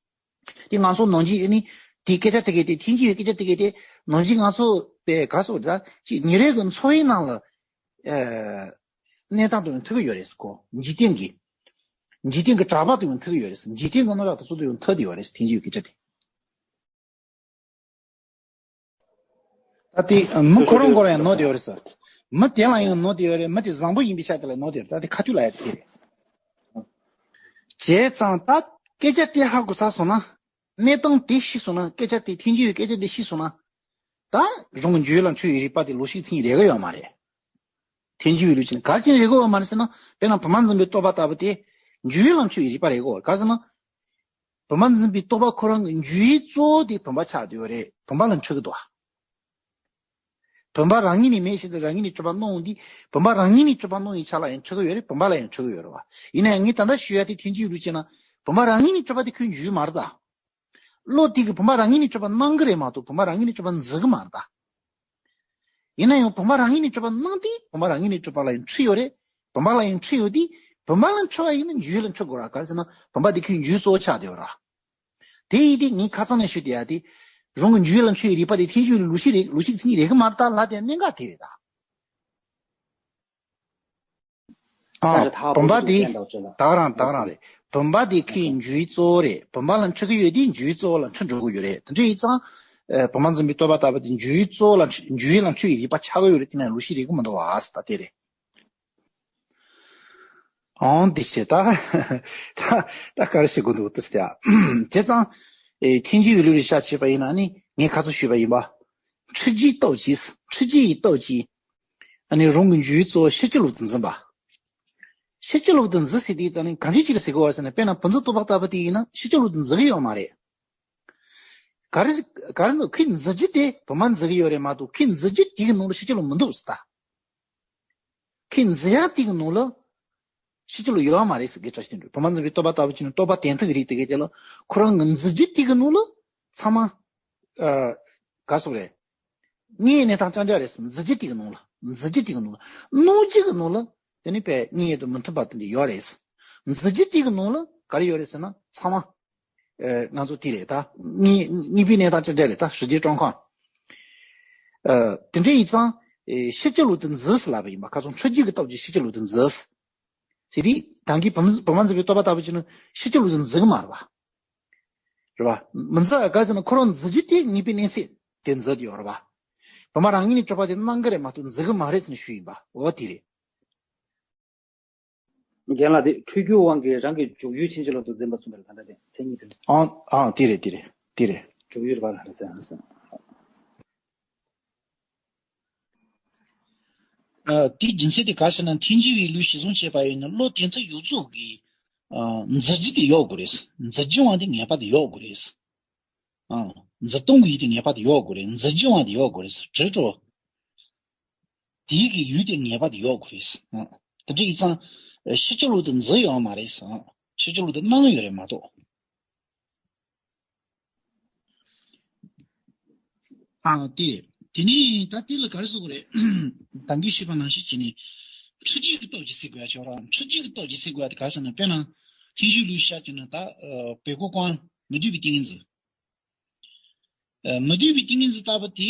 དེ་ང་ཚོ་ནང་བཞིན་ཨ་ནི། དེ་སྐད་ཆ་དེ་གས་དེ་ཐལ་འགྱུར་བའི་སྐད་ཆ་དེ་གས་དེ་ནང་བཞིན་ང་ཚོ་པའི་ག་སོགས་ད་ཅིག་ཉིན་རེ་གི་འཚོ་བའི་ནང་ལ། ཨ། གནས་སྟངས་དུ་ཡང་ཐུག་གི་ཡོད་རེད་ཁོ། འཇིག་རྟེན་གྱི། འཇིག་རྟེན་གྱི་གྲགས་པ་དུ་ཡང་ཐུག་གི་ཡོད་རེད། འཇིག་རྟེན་གྱི་རྣམ་གཞག་དེ་ཚོ་དུ་ཡང་ཐུག་བསྡད་ཡོད་རེད། ཐལ་འགྱུར་བའི་སྐད་ཆ་དེ། ད་དེ་མི་ཁོ་རང་ཁོ་རང་ཡང་ནོར་བསྡད་ཡོད་རེད་ཟེར། མི་དེ་ལ་ཡང་ནོར་བསྡད་ཡོད་རེད། མི་དེ་བཟང་པོ་ཡིན་པའི་ཆ་དེ་ལ་ནོར་བསྡད་ཡོད་རེད། ད་དེ་ཁ་ཐུག་ལ་ཡ་དེ་རེད། བྱས་ཙང་ད་སྐད་ཆ་དེ་ཧ་གོ་ཚར་སོང་ན། གནས་སྟངས་དེ་ཤེས་སོང་ན། སྐད་ཆ་དེ་ཐལ་འགྱུར་བའི་སྐད་ཆ་དེ་ཤེས་སོང་ན། ད་རང་གི་འཇུག་ཡུལ་ལ་འཁྲུལ་བའི་རིག་པ་དེ་ལོག་ཤིག་ཚིག་རེ་ག་ཡོད་མ་རེད། ཐལ་འགྱུར་བའི་ལུགས་ཀྱི་ག་ཅིན་རེ་ག་ཡོད་མ་རེད་ཟེར་ན། དཔེར་ན་བུམ་པ་འཛིན་པའི་རྟོག་པ་ལྟ་བུ་དེ་འཇུག་ཡུལ་ལ་འཁྲུལ་བའི་རིག་པ་རེ་ག་ཡོད། ག་ཟེར་ན། བུམ་པ་འཛིན་པའི་རྟོག་པ་ཁོ་རང་གི་འཇུག་ཡུལ་གཙོ་བོ་དེ་བུམ་པ་ཆགས་བསྡད་ཡོད་རེད། བུམ་པ་ལ་འཁྲུལ་གི་འདུག་བ། བུམ་པ་རང་ཉིད་ནས་མེད་བཞིན་དུ་རང་ཉིད་ནས་གྲུབ་པ་སྣང་འོང་དུས། བུམ་པ་རང་ཉིད་ནས་གྲུབ་པ་སྣང་བའི་ཆ་ལ་ཡང་འཁྲུལ་གི་ཡོད་རེད། བུམ་པ་ལ་ཡང་འཁྲུལ་གི་ཡོད་རེད་བ། ཡིན་ན་ཡང་ངས་ད་ལྟ་ཞུ་ཡ་དེ་ཐལ་འགྱུར་ལུགས་བྱས་ན། བུམ་པ་རང་ཉིད་ནས་གྲུབ་པ་དེ་ཁོའི་འཇུག་ཡུལ་མ་རེད་ད། བློ་དེ་གིས་བུམ་པ་རང་ཉིད་ནས་གྲུབ་པ་སྣང་གི་རེད་མ་གཏོགས། བུམ་པ་རང་ཉིད་ནས་གྲུབ་པ་འཛིན་གི་མ་རེད་ད། ཡིན་ན་ཡང་བུམ་པ་རང་ཉིད་ནས་གྲུབ་པ་སྣང་དུས། བུམ་པ་རང་ཉིད་ནས་གྲུབ་པ་ལ་ཡང་འཁྲུལ་ཡོད་རེད། བུམ་པ་ལ་ཡང་འཁྲུལ་ཡོད་དུས། བུམ་པ་ལ་འཁྲུལ་བ་ཡིན་ན་འཇུག་ཡུལ་ལ་འཁྲུལ་དགོས་ར། ག་རེ་ཟེར་ན། བུམ་པ་དེ་ཁོའི་འཇུག་ཡུལ་གཙོ་བོ་ཆགས་བསྡད་ཡོད་ར། དེ་ཡིན་དུས་ངས་ཁ་སང་ནས་ཞུས་བསྡད་ཡ་དེ། རང་གི་འཇུག་ཡུལ་ལ་འཁྲུལ་བའི་རིག་པ་དེ་ཐལ་འགྱུར་ལུགས་ཤིག་རེད། ལུགས་ཤིག་ཚིག་རེད་གི་མ་རེད་ད་ལབ་དེ་གནད་འགག་དེ་རེད་ད། ཨ། བུམ་པ་དེ་ད་ག་རང་ད་ག་རང་རེད། བུམ་པ་དེ་ཁོའི་འཇུག་ཡུལ་གཙོ་བོ་རེད། བུམ་པ་ལ་འཁྲུལ་གི་ཡོད་དུས་འཇུག་ཡུལ་གཙོ་བོ་ལ་འཁྲུལ་འགྲོ་གི་ཡོད་རེད། དེ་འདྲ་ཡིན་ཙང་། ཨ། བུམ་པ་འཛིན་པའི་རྟོག་པ་ལྟ་བུ་དེ་འཇུག་ཡུལ་གཙོ་བོ་ལ་འཇུག་ཡུལ་ལ་འཁྲུལ་བའི་རིག་པ་ཆགས་ཀྱི་ཡོད་རེད། དེ་ནས་ལུགས་ཤིག་རེད་གི་མི་འདུག་བ། ད་དེ་རེད། ཨང་། འདི་བྱས་ད། ད་ད་ག་རེ་བྱེད་དགོས་འདུག་ཏུ་ཟེར་ཡ། བྱས་ཙང་། ཨེ། ཐལ་འགྱུར་བའི་ལུགས་རེ་བཞག་བྱས་པ་ཡིན་ན་ནི། ངས་ཁ་སང་ཞུས་པ་ཡིན་པ། འཁྲུལ་རྒྱུའི་སྟོབས་ཀྱིས། འཁྲུལ་རྒྱུ་ཡི་སྟོབས་ཀྱིས། ཨ་ནི་རང་གི་འཇུག་ཡུལ་གཙོ་བོ་ཕྱི་ཕྱི་ལོག་ཏུ་འཛིན་པ། ཕྱི་ཕྱི་ལོག་ཏུ་འཛིན་ཟེར་དུས་ད་ནི་གང་ཅི་ཅི་ལ་ཟེར་དགོས་བ་ཟེར་ན། དཔེར་ན་བུམ་འཛིན་རྟོག་པ་ལྟ་བུ་དེ་ཡིན་ན་ཕྱི་ཕྱི་ལོག་ཏུ་འཛིན་གི་ཡོད་མ་རེད། ག་རེ་ག་རེ་འདུག་ཁོས་འཛིན་རྒྱུ་དེ་བུམ་པ་འཛིན་གི་ཡོད་རེད་མ་གཏོགས། ཁོས་འཛིན་རྒྱུ་དེ་གི་ནང་ལ་ཕྱི་ཕྱི་ལོག་མི་འདུག་ཟེར་ད། ཁོས་འཛིན་ཡ་དེ་གི་ནང་ལ་ཕྱི་ཕྱི་ལོག་ཡོད་མ་རེད་ཟེར་གི་ཆ་ཞིག་འདུག་བུམ་པ་འཛིན་པའི་རྟོག་པ་ལྟ་བུ་ཅིག་ནི་རྟོག་པ་དོན་མཐུན་གི་རིགས་དེ་གའི་དེ་ལ་ཁོ་རང་གི་འཛིན་རྒྱུ་དེ་གི་ནང་ལ་ཚང་མ། ཨ། ག་སོགས་རེད། དངོས་གནས་སྟངས་རྐྱང་རྐྱང་རེད་ཟེར། འཛིན་རྒྱུ་དེ་གི་ནང་ལ། འཛིན་རྒྱུ་དེ་གི་ནང་ལ། སྣང་རྒྱུ་གི་ནང་ལ། དེ་ནི་པའི་དངོས་ཡོད་དུ་མི་མཐུན་པ་དེ་འདྲ་ཡོད་རེད་ཟེར། འཛིན་རྒྱུ་དེ་གི་ནང་ལ་ག་རེ་ཡོད་རེད་ཟེར་ན་ཚང་མ། ཨེ། ང་ཚོ་དེ་རེད་ད། དངོས་དངོས་པོའི་གནས་སྟངས་ཅི་འདྲ་རེད་ད། ཧྲིལ་རྒྱས་ཀྲུང་ཁང་། ཨ། དེ་འདྲ་ཡིན་ཙང་། ཨེ། ཕྱི་ཕྱི་ལོག་ཏུ་འཛིན་ཟེར་ལབ་པ་ཡིན་པ། ཁ་སང་འཁྲུལ་རྒྱུ་གི་སྟོབས་ཀྱིས་ཕྱི་ཕྱི་ལོག་ཏུ་འཛིན་ཟེར། དེ་དུས་ད་གིན་བུམ་བུམ་པ་འཛིན་པའི་རྟོག་པ་ལྟ་བུ་ཅིག་ནི་ཕྱི་ཕྱི་ལོག་ཏུ་འཛིན་གི་མ་རེད་པ། རེད་པ། མི་འཛིན་ག་ཟེར་ན་ཁོ་རང་འཛིན་རྒྱུ་དེ་དངོས་པོའི་གནས་ཚད་དེ་འཛིན་ཡོད་རེད་པ། བུམ་པ་རང་ཉིད་ནས་གྲུབ་པ་དེ་སྣང་གི་རེད་མ་གཏོགས་འཛིན་གི་མ་རེད་ཟེར་ནས་ཞུས་ཡིན་པ། འོ་དེ་རེད། རྒན་ལགས། དེ་འཁྲུལ་རྒྱུའི་དབང་གིས་རང་གི་འཇུག་ཡུལ་ཕྱི་ཕྱི་ལོག་ཏུ་འཛིན་པ་གསུངས་པ་རེད། ད་ལྟ་དེ་མཚན་ཉིད་དེ། ཨང་ཨང་། དེ་རེད་དེ་རེད་དེ་རེད། འཇུག་ཡུལ་རེད་པ། ལ་རེད་ཟེར་ཟེར། ཨ། དེའི་རྒྱུ་མཚན་དེ་ག་ཟེར་ན། ཐལ་འགྱུར་བའི་ལུགས་གཞིར་བཟུང་བྱས་པ་ཡིན་ན་བློ་དོན་མཐུན་ཡོངས་རྫོགས་ཀྱིས། ཨ། འཛིན་རྒྱུ་དེ་ཡོད་དགོས་རེད། འཛིན་རྒྱུའི་དབང་དེ་ངེས་པར་དུ་ཡོད་དགོས་རེད། ཨ། འཛིན་སྟངས་ཀྱི་ཡུལ་དེ་ངེས་པར་དུ་ཡོད་དགོས་རེད། འཛིན་རྒྱུའི་དབང་དེ་ཡོད་དགོས་རེད། དྲིལ་བྲོ། དེའི་གི་ཡུལ་དེ་ངེས་པར་དུ་ཡོད་དགོས་རེད། ཨ། དེ་འདྲ་ཡིན་ཙང་། ཕྱི་ཕྱི་ལོག་ཏུ་འཛིན་ཡོད་མ་རེད། ཨ། ཕྱི་ཕྱི་ལོག་ཏུ་སྣང་ཡོད་རེད་མ་གཏོགས། ཨ། དེ། དེ་ནས་ད་དེ་ལ་ག་རེ་ཟེར་དགོས་རེད། ད་གིན་ཞུས་པ་ནང་བཞིན་བྱས་ནས། འཁྲུལ་རྒྱུ་གི་སྟོབས་ཀྱིས་ཟེར་དགོས་ཡ་ཅིག་ཡོད་རེད། འཁྲུལ་རྒྱུ་གི་སྟོབས་ཀྱིས་ཟེར་དགོས་ཡ་དེ་ག་རེ་ཟེར་ན། དཔེར་ན་ཐལ་འགྱུར་ལུགས་བཞག་བྱས་ན། ད། ཨ། བཻ་ཀོ་ཀོ་མི་སྡུག་པའི་ཏིང་ངེ་འཛིན། ཨ། མི་སྡུག་པའི་ཏིང་ངེ་འཛིན་ལྟ་བུ་དེ་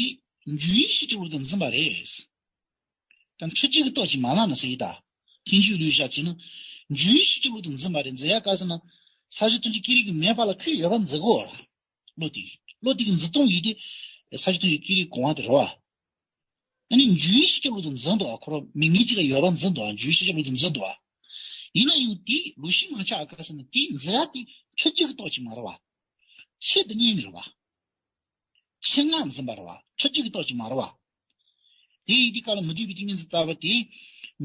འཇུག་ཡུལ་ཕྱི་ཕྱི་ལོག་ཏུ་འཛིན་པ་རེད། ད་འཁྲུལ་རྒྱུ་གི་སྟོབས་ཀྱིས་མ་བླངས་ན་ཟེར་གྱི། ད་ཐལ་འགྱུར་ལུགས་བཞག་བྱས་ན། འཇུག་ཡུལ་ཕྱི་ཕྱི་ལོག་ཏུ་འཛིན་པ་རེད། འཛིན་ཡ་ག་ཟེར་ན། ས་བཅུ་ཐམས་ཅད་ཀྱི་རིགས་ཀྱི་མེད་པ་ལ་ཁོའི་ཡོད་པ་འཛིན་གོ་ར། བློ་དེ། བློ་དེ་གི་འཛིན་སྟངས་ཡིན་ཏེ། ས་བཅུ་ཐམས་ཅད་ཀྱི་རིགས་གོང་བ་དེ་རེད་བ། ཨ་ནི་འཇུག་ཡུལ་ཕྱི་ཕྱི་ལོག་ཏུ་འཛིན་འདུག་བ། ཁོ་རང་མིག་ངན་གཅིག་ལ་ཡོད་པ་འཛིན་འདུག་བ། འཇུག་ཡུལ་ཕྱི་ཕྱི་ལོག་ཏུ་འཛིན་འདུག་བ། ཡིན་ན་ཡང་དེ་ལུགས་ཤིག་མ་ཆགས་ག་ཟེར་ན། དེ་འཛིན་ཡ་དེ་འཁྲུལ་རྒྱུ་གི་སྟོབས་ཀྱིས་མ་རེད་བ། ཆེད་དུ་གཉེར་ནས་རེད་བ། ཆེད་མངགས་འཛིན་པ་རེད་བ། འཁྲུལ་རྒྱུ་གི་སྟོབས་ཀྱིས་མ་རེད་བ། དེ་ཡིན་དུས་སྐབས་ལ་མི་སྡུག་པའི་ཏིང་ངེ་འཛིན་ལྟ་བུ་དེ།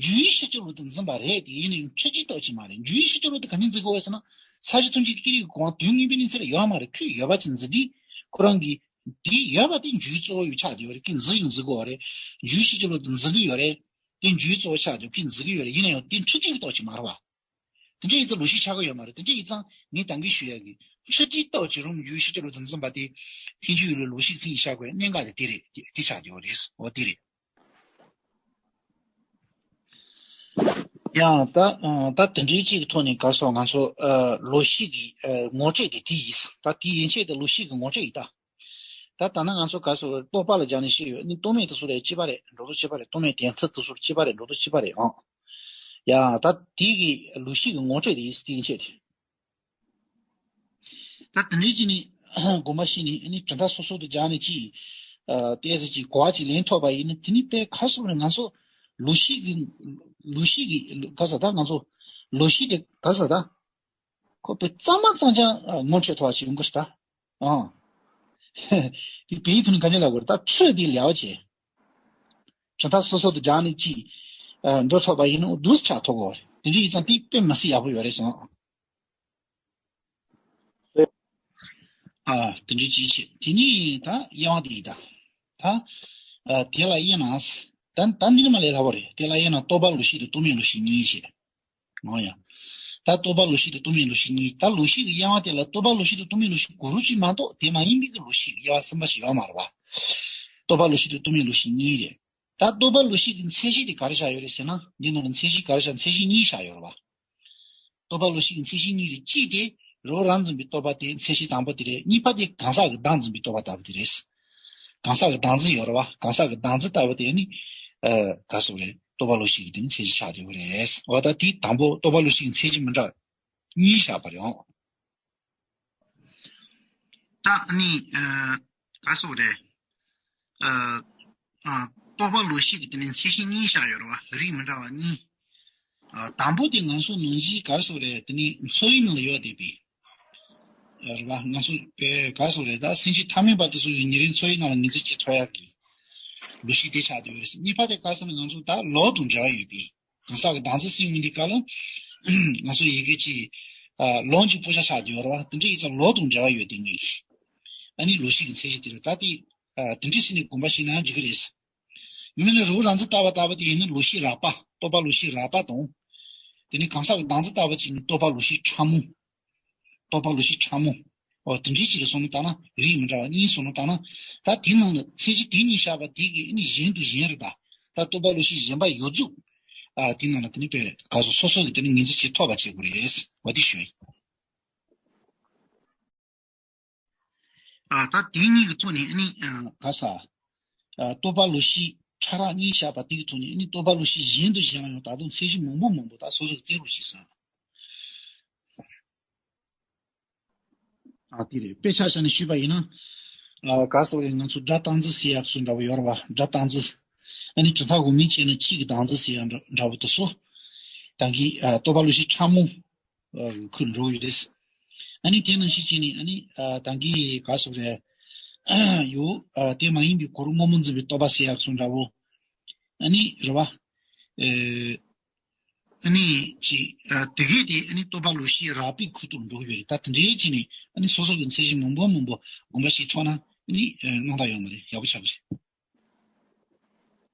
འཇུག་ཡུལ་ཤེས་བྱ་ལུགས་དེ་འཛིན་པ་རེད་དེ། ཡིན་ན་ཡང་འཁྲུལ་རྒྱུའི་སྟོབས་ཀྱིས་མ་རེད། འཇུག་ཡུལ་ཤེས་བྱ་ལུགས་དེ་ག་ནས་འཛིན་དགོས་ཟེར་ན། ས་གཞི་ཐམས་ཅད་ཀྱི་སྐད་རིགས་ཀྱི་གོ་འཕང་དོན་ངེས་པའི་གནས་ཚུལ་ལ་ཡོད་མ་རེད། ཁོས་ཡོད་པ་ཅིག་འཛིན་དུས་ཁོ་རང་གིས་དེ་ཡོད་པ་དེ་འཇུག་ཡུལ་གཙོ་བོ་ཡོད་ཆགས་བསྡད་ཡོད་རེད། ཁོས་འཛིན་ཡང་འཛིན་དགོས་པ་རེད། འཇུག་ཡུལ་ཤེས་བྱ་ལུགས་དེ་འཛིན་གྱི་ཡོད་རེད། དེ་འཇུག་ཡུལ་གཙོ་བོ་ཆགས་བསྡད་ཡོད། ཁོས་འཛིན་གྱི་ཡོད་རེད། ཡིན་ན་ཡང་དེ་འཁྲུལ་རྒྱུའི་སྟོབས་ཀྱིས་མ་རེད་བ། དེ་འདྲ་ཡིན་ཙང་ངས་གཏན་འཁེལ་ཡོད་མ་རེད། དེ་འདྲ་ཡིན་ཙང་ངས་གཏན་འཁེལ་ཞུ་ཡག་གི། འཁྲུལ་རྒྱུའི་སྟོབས་ཀྱིས་རུང་འཇུག་ཡུལ་ཤེས་བྱ་ལུགས་དེ་འཛིན་པ་དེ་ཐལ་འགྱུར་ཡུལ་ལུགས་ལོག་ཤེས་ཀྱི་མཚན་ཉིད་བཞག་དགོས་གནད་འགག་དེ་དེ་རེད། དེ་དེ་ཆགས་ཀྱི་ཡོད་རེད། འོ་དེ་རེད། ཡང་ད་ཨ་ད་དེ་འདྲའི་གཅིག་གི་ཐོག་ནས་ག་སོགས་ང་ཚོ་ཨ་ལོག་ཤེས་ཀྱི་ཨ་ངོ་སྤྲོད་དེ་དེ་ཡིན། ད་དེ་ཡན་ཆད་དེ་ལོག་ཤེས་ཀྱི་ངོ་སྤྲོད་ཡིན་ད། ད་ད་ནི་ང་ཚོ་ག་སོགས་རྟོག་པ་ལ་སྦྱར་ནས་བཤད་ཡོད་ནི། རྟོག་མེད་དེ་ཚོ་ལ་གཅིག་པ་རེད། འགྲོ་ལྡོག་གཅིག་པ་རེད། རྟོག་མེད་དེ་མཐུ་དེ་ཚོ་གཅིག་པ་རེད། འགྲོ་ལྡོག་གཅིག་པ་རེད་ཨང་། ཡང་ད་དེ་གི་ལོག་ཤེས་ཀྱི་ངོ་སྤྲོད་དེ་ཡིན། དེ་ཡན་ཆད་དེ། ད་དེ་འདྲའི་ཅིག་ནི་དགོངས་པ་བཞེས་ནས་ནི་གྲུབ་མཐའ་སོ་སོ་དུ་སྦྱར་ནས་ཅིག་ཨ་ཏོག་ཙམ་ཅིག་གོ་བ་ཅིག་ལེན་ཐུབ་པ་ཡིན་ན། དེ་ནི་དཔེ་ག་སོགས་རེད། ང་ཚོ་ལོག་ཤེས་ཀྱི་ལོག་ཤེས་ཀྱི་ག་ས་ད་ང་ཚོ་ལོག་ཤེས་དེ་ག་ས་ད་ཁོ་དཔེ་གཙང་མ་གཙང་རྐྱང་ཨ་ངོ་འཕྲོད་ཐུབ་པ་ཅིག་ཡོང་གི་རེད་ད། ཨང་། དེ་བོད་ཡིག་ཐོག་ནས་ག་འདྲ་ལབ་དགོས་རེད། ད་ཁྲོད་དེ་ལེགས་པ་བྱས། གྲུབ་མཐའ་སོ་སོ་དུ་སྦྱར་ནས་ཅིག་ཨ་འགྲོ་ཐུབ་པ་ཡིན་ན་འདུག་སེ་ཆགས་ཐུབ་ཀྱི་རེད། དེ་འདྲ་ཡིན་ཙང་དེ་དཔེ་མི་སྲིད་ཡག་པོ་ཡོད་རེད་བསམ། ཨ་དེ་འདྲ་ཅིག་བྱས། དེ་ནས་ད་དབྱེ་བ་དེ་ཡིན་ད། ད་ཨ་དེ་ལ་དབྱེ་ན། ད་ད་འདི་ནི་མ་ལས་སླ་པོ་རེད། དེ་ལ་དབྱེ་ན་རྟོག་པ་ལོག་ཤེས་དང་རྟོག་མེད་ལོག་ཤེས་གཉིས་བྱས། འོ་ཡ། ད་རྟོག་པ་ལོག་ཤེས་དང་རྟོག་མེད་ལོག་ཤེས་གཉིས། ད་ལོག་ཤེས་ཀྱི་དབྱེ་བ་དེ་ལ་རྟོག་པ་ལོག་ཤེས་དང་རྟོག་མེད་ལོག་ཤེས་གོ་རིམ་གཅིག་མ་གཏོགས་དེ་མ་ཡིན་པའི་གི་ལོག་ཤེས་ཀྱི་དབྱེ་བ་གསུམ་པ་ཞིག་ཡོད་མ་རེད་བ། རྟོག་པ་ལོག་ཤེས་དང་རྟོག་མེད་ལོག་ཤེས་གཉིས་རེད། ད་རྟོག་པ་ལོག་ཤེས་ཀྱི་མཚན་གཞི་དེ་ག་རེ་བཞག་ཡོད་རེད་ཟེར་ན། འདི་ནང་ལ་མཚན་གཞི་ག་རེ་བཞག་མཚན་གཞི་གཉིས་བཞག་ཡོད་རེད་བ། རྟོག་པ་ལོག་ཤེས་ཀྱི་མཚན་གཞི་གཉིས་རེད། གཅིག་དེ་རང་རང་འཛིན་པའི་རྟོག་པ་དེ་མཚན་གཞི་དང་པོ་དེ་རེད། གཉིས་པ་དེ་གང་ཟག་གི་བདག་འཛིན་པའི་རྟོག་པ་ལྟ་བུ་དེ་རེད། གང་ཟག་གི་བདག་འཛིན་ཡོད་རེད་བ། གང་ཟག་གི་བདག་འཛིན་ལྟ་བུ་དེ་ནི་ཨ་ག་སོགས་རེད། རྟོག་པ་ལོག་ཤེས་ཀྱི་དེ་ནི་མཚན་གཞི་ཆགས་བསྡད་ཡོད་རེད། འོ་ད་དེ་དང་པོ་རྟོག་པ་ལོག་ཤེས་ཀྱི་མཚན་གཞི་མི་འདྲ་གཉིས་བཞག་པ་རེད། ད་ནི་ཨ་ག་སོགས་རེད། ཨ་ཨ་རྟོག་པ་ལོག་ཤེས་ཀྱི་དེ་ནི་མཚན་གཞི་གཉིས་བཞག་ཡོད་རེད་བ། རིགས་མི་འདྲ་བ་གཉིས། ཨ་དང་པོ་དེ་ང་ཚོ་ནང་བཞིན་ག་རེ་ཟེར་དགོས་རེད། དེ་ནི་འཚོ་བའི་ནང་ལ་ཡོད་བསྡད་པའི་རེད་བ། ང་ཚོ་དཔེ་ག་རེ་ཟེར་དགོས་རེད། ད་སེམས་ཅན་ཐ་མལ་པ་དེ་ཚོ་ཡི་ཉིན་རེའི་འཚོ་བའི་ནང་ལ་ངོས་འཛིན་བྱེད་ཐུབ་ཡག་གི་ལོ་རྒྱུས་དེ་ཆགས་བསྡད་ཡོད་རེད། གཉིས་པ་དེ་ག་རེ་ཟེར་ན་ང་ཚོ་ད་ལོ་དང་འབྲེལ་བ་ཡོད་པའི་གང་ཟག་གི་བདག་འཛིན་ཟེར་ཡོང་དུས་སྐབས་ལ་ང་ཚོ་ཡི་གེ་གཅིག་ཨ་ལོ་གཅིག་པོ་ཆ་ཆགས་བསྡད་ཡོད་རེད་བ། དེ་འདྲ་ཡིན་ཙང་ལོ་དང་འབྲེལ་བ་ཡོད་དེ་ངེས་ཨ་ནི་ལོག་ཤེས་ཀྱི་མཚན་གཞི་དེ་རེད། ད་དེ་ཨ་དེ་འདྲ་ཟེར་ནས་དགོངས་པ་བཞེས་ན་འགྲིག་གི་རེད། མིན་ན་རང་རང་འཛིན་ལྟ་བ་ལྟ་བུ་དེ་ཡིན་ན་ལོག་ཤེས་རགས་པ། རྟོག་པ་ལོག་ཤེས་རགས་པ་དང་། དེ་ནས་གང་ཟག་གི་བདག་འཛིན་ལྟ་བུ་ཅིག་ནི་རྟོག་པ་ལོག་ཤེས་ཕྲ་མོ། རྟོག་པ་ལོག་ཤེས་ཕྲ་མོ། འོ་དེ་འདྲའི་ཅིག་ལ་བསམ་བློ་བཏང་ན། རིགས་མི་འདྲ་བ་གཉིས་བསམ་བློ་བཏང་ན། ད་དེ་ནང་ལ་མཚན་གཞི་དེ་གཉིས་བཞག་པ་དེ་གི་ཨ་ནི་གཞན་དུ་གཞན་རེད་ད། ད་རྟོག་པ་ལོག་ཤེས་གཞན་པ་ཡོད་རྫོགས། ཨ་དེ་ནང་ལ་དེ་ནི་དཔེ་ག་སོ་སོ་སོ་གི་དེ་ནི་ངོས་འཛིན་བྱེད་ཐུབ་པ་བྱེད་དགོས་རེད། འོ་དེ་ཞུ་ཡིན། ཨ་ད་དེ་གཉིས་ཀྱི་ཐོག་ནས་ཨ་ནི་ཨ་ག་ས་ཨ་རྟོག་པ་ལོག་ཤེས་ཕྲ་རགས་གཉིས་བཞག་པ་དེ་གི་ཐོག་ནས་ཨ་ནི་རྟོག་པ་ལོག་ཤེས་གཞན་དུ་གཞན་ལ་ཡང་ད་དུང་མཚན་གཞི་མང་པོ་མང་པོ་ད་སོ་སོ་གི་བཙལ་རོགས་བྱེད་ས། ཨ་དེ་རེད། དཔེ་ཆ་བཞག་ནས་ཞུས་པ་ཡིན་ན། ཨ་ག་སོགས་རེད། ང་ཚོ་སྒྲ་རྟག་འཛིན་ཟེར་ཡག་སུ་འདྲ་བོ་ཡོད་རེད་བ། སྒྲ་རྟག་འཛིན། ཨ་ནི་གྲུབ་མཐའ་དབུ་མའི་ཆོས་ནི་ཆོས་ཀྱི་བདག་འཛིན་ཟེར་ཡག་འདྲ་འདྲ་བོ་དེ་ཚོ། ད་གིན་ཨ་རྟོག་པ་ལོག་ཤེས་ཕྲ་མོ། ཨ་ཁུར་འགྲོ་ཡོད་རེད། ཨ་ནི་དེ་ནང་བཞིན་བྱས་ནས་ཨ་ནི་ཨ་ད་གིན་ག་སོགས་རེད། ཡོ་ཨ་དེ་མ་ཡིན་པའི་གོ་རིམ་སྔོན་མོ་འཛིན་པའི་རྟོག་པ་ཟེར་ཡག་སུ་འདྲ་བོ། ཨ་ནི་རེད་བ། ཨེ། ཨ་ནི་ཅི། ཨ་དེ་གས་དེ་ཨ་ནི་རྟོག་པ་ལོག་ཤེས་རགས་པའི་ཁུལ་དུ་འགྲོ་གི་ཡོད་རེད། ད་དེ་འདྲའི་ཅི་ནི་ཨ་ནི་སོ་སོ་གི་མཚན་གཞི་མང་པོ་མང་པོ་དགོངས་པ་བཞེས་ཐུབ་ན་ཨ་ནི་ཨེ་སྣང་དག་ཡོད་མ་རེད། ཡག་པོ་ཆགས་ཀྱི་རེད།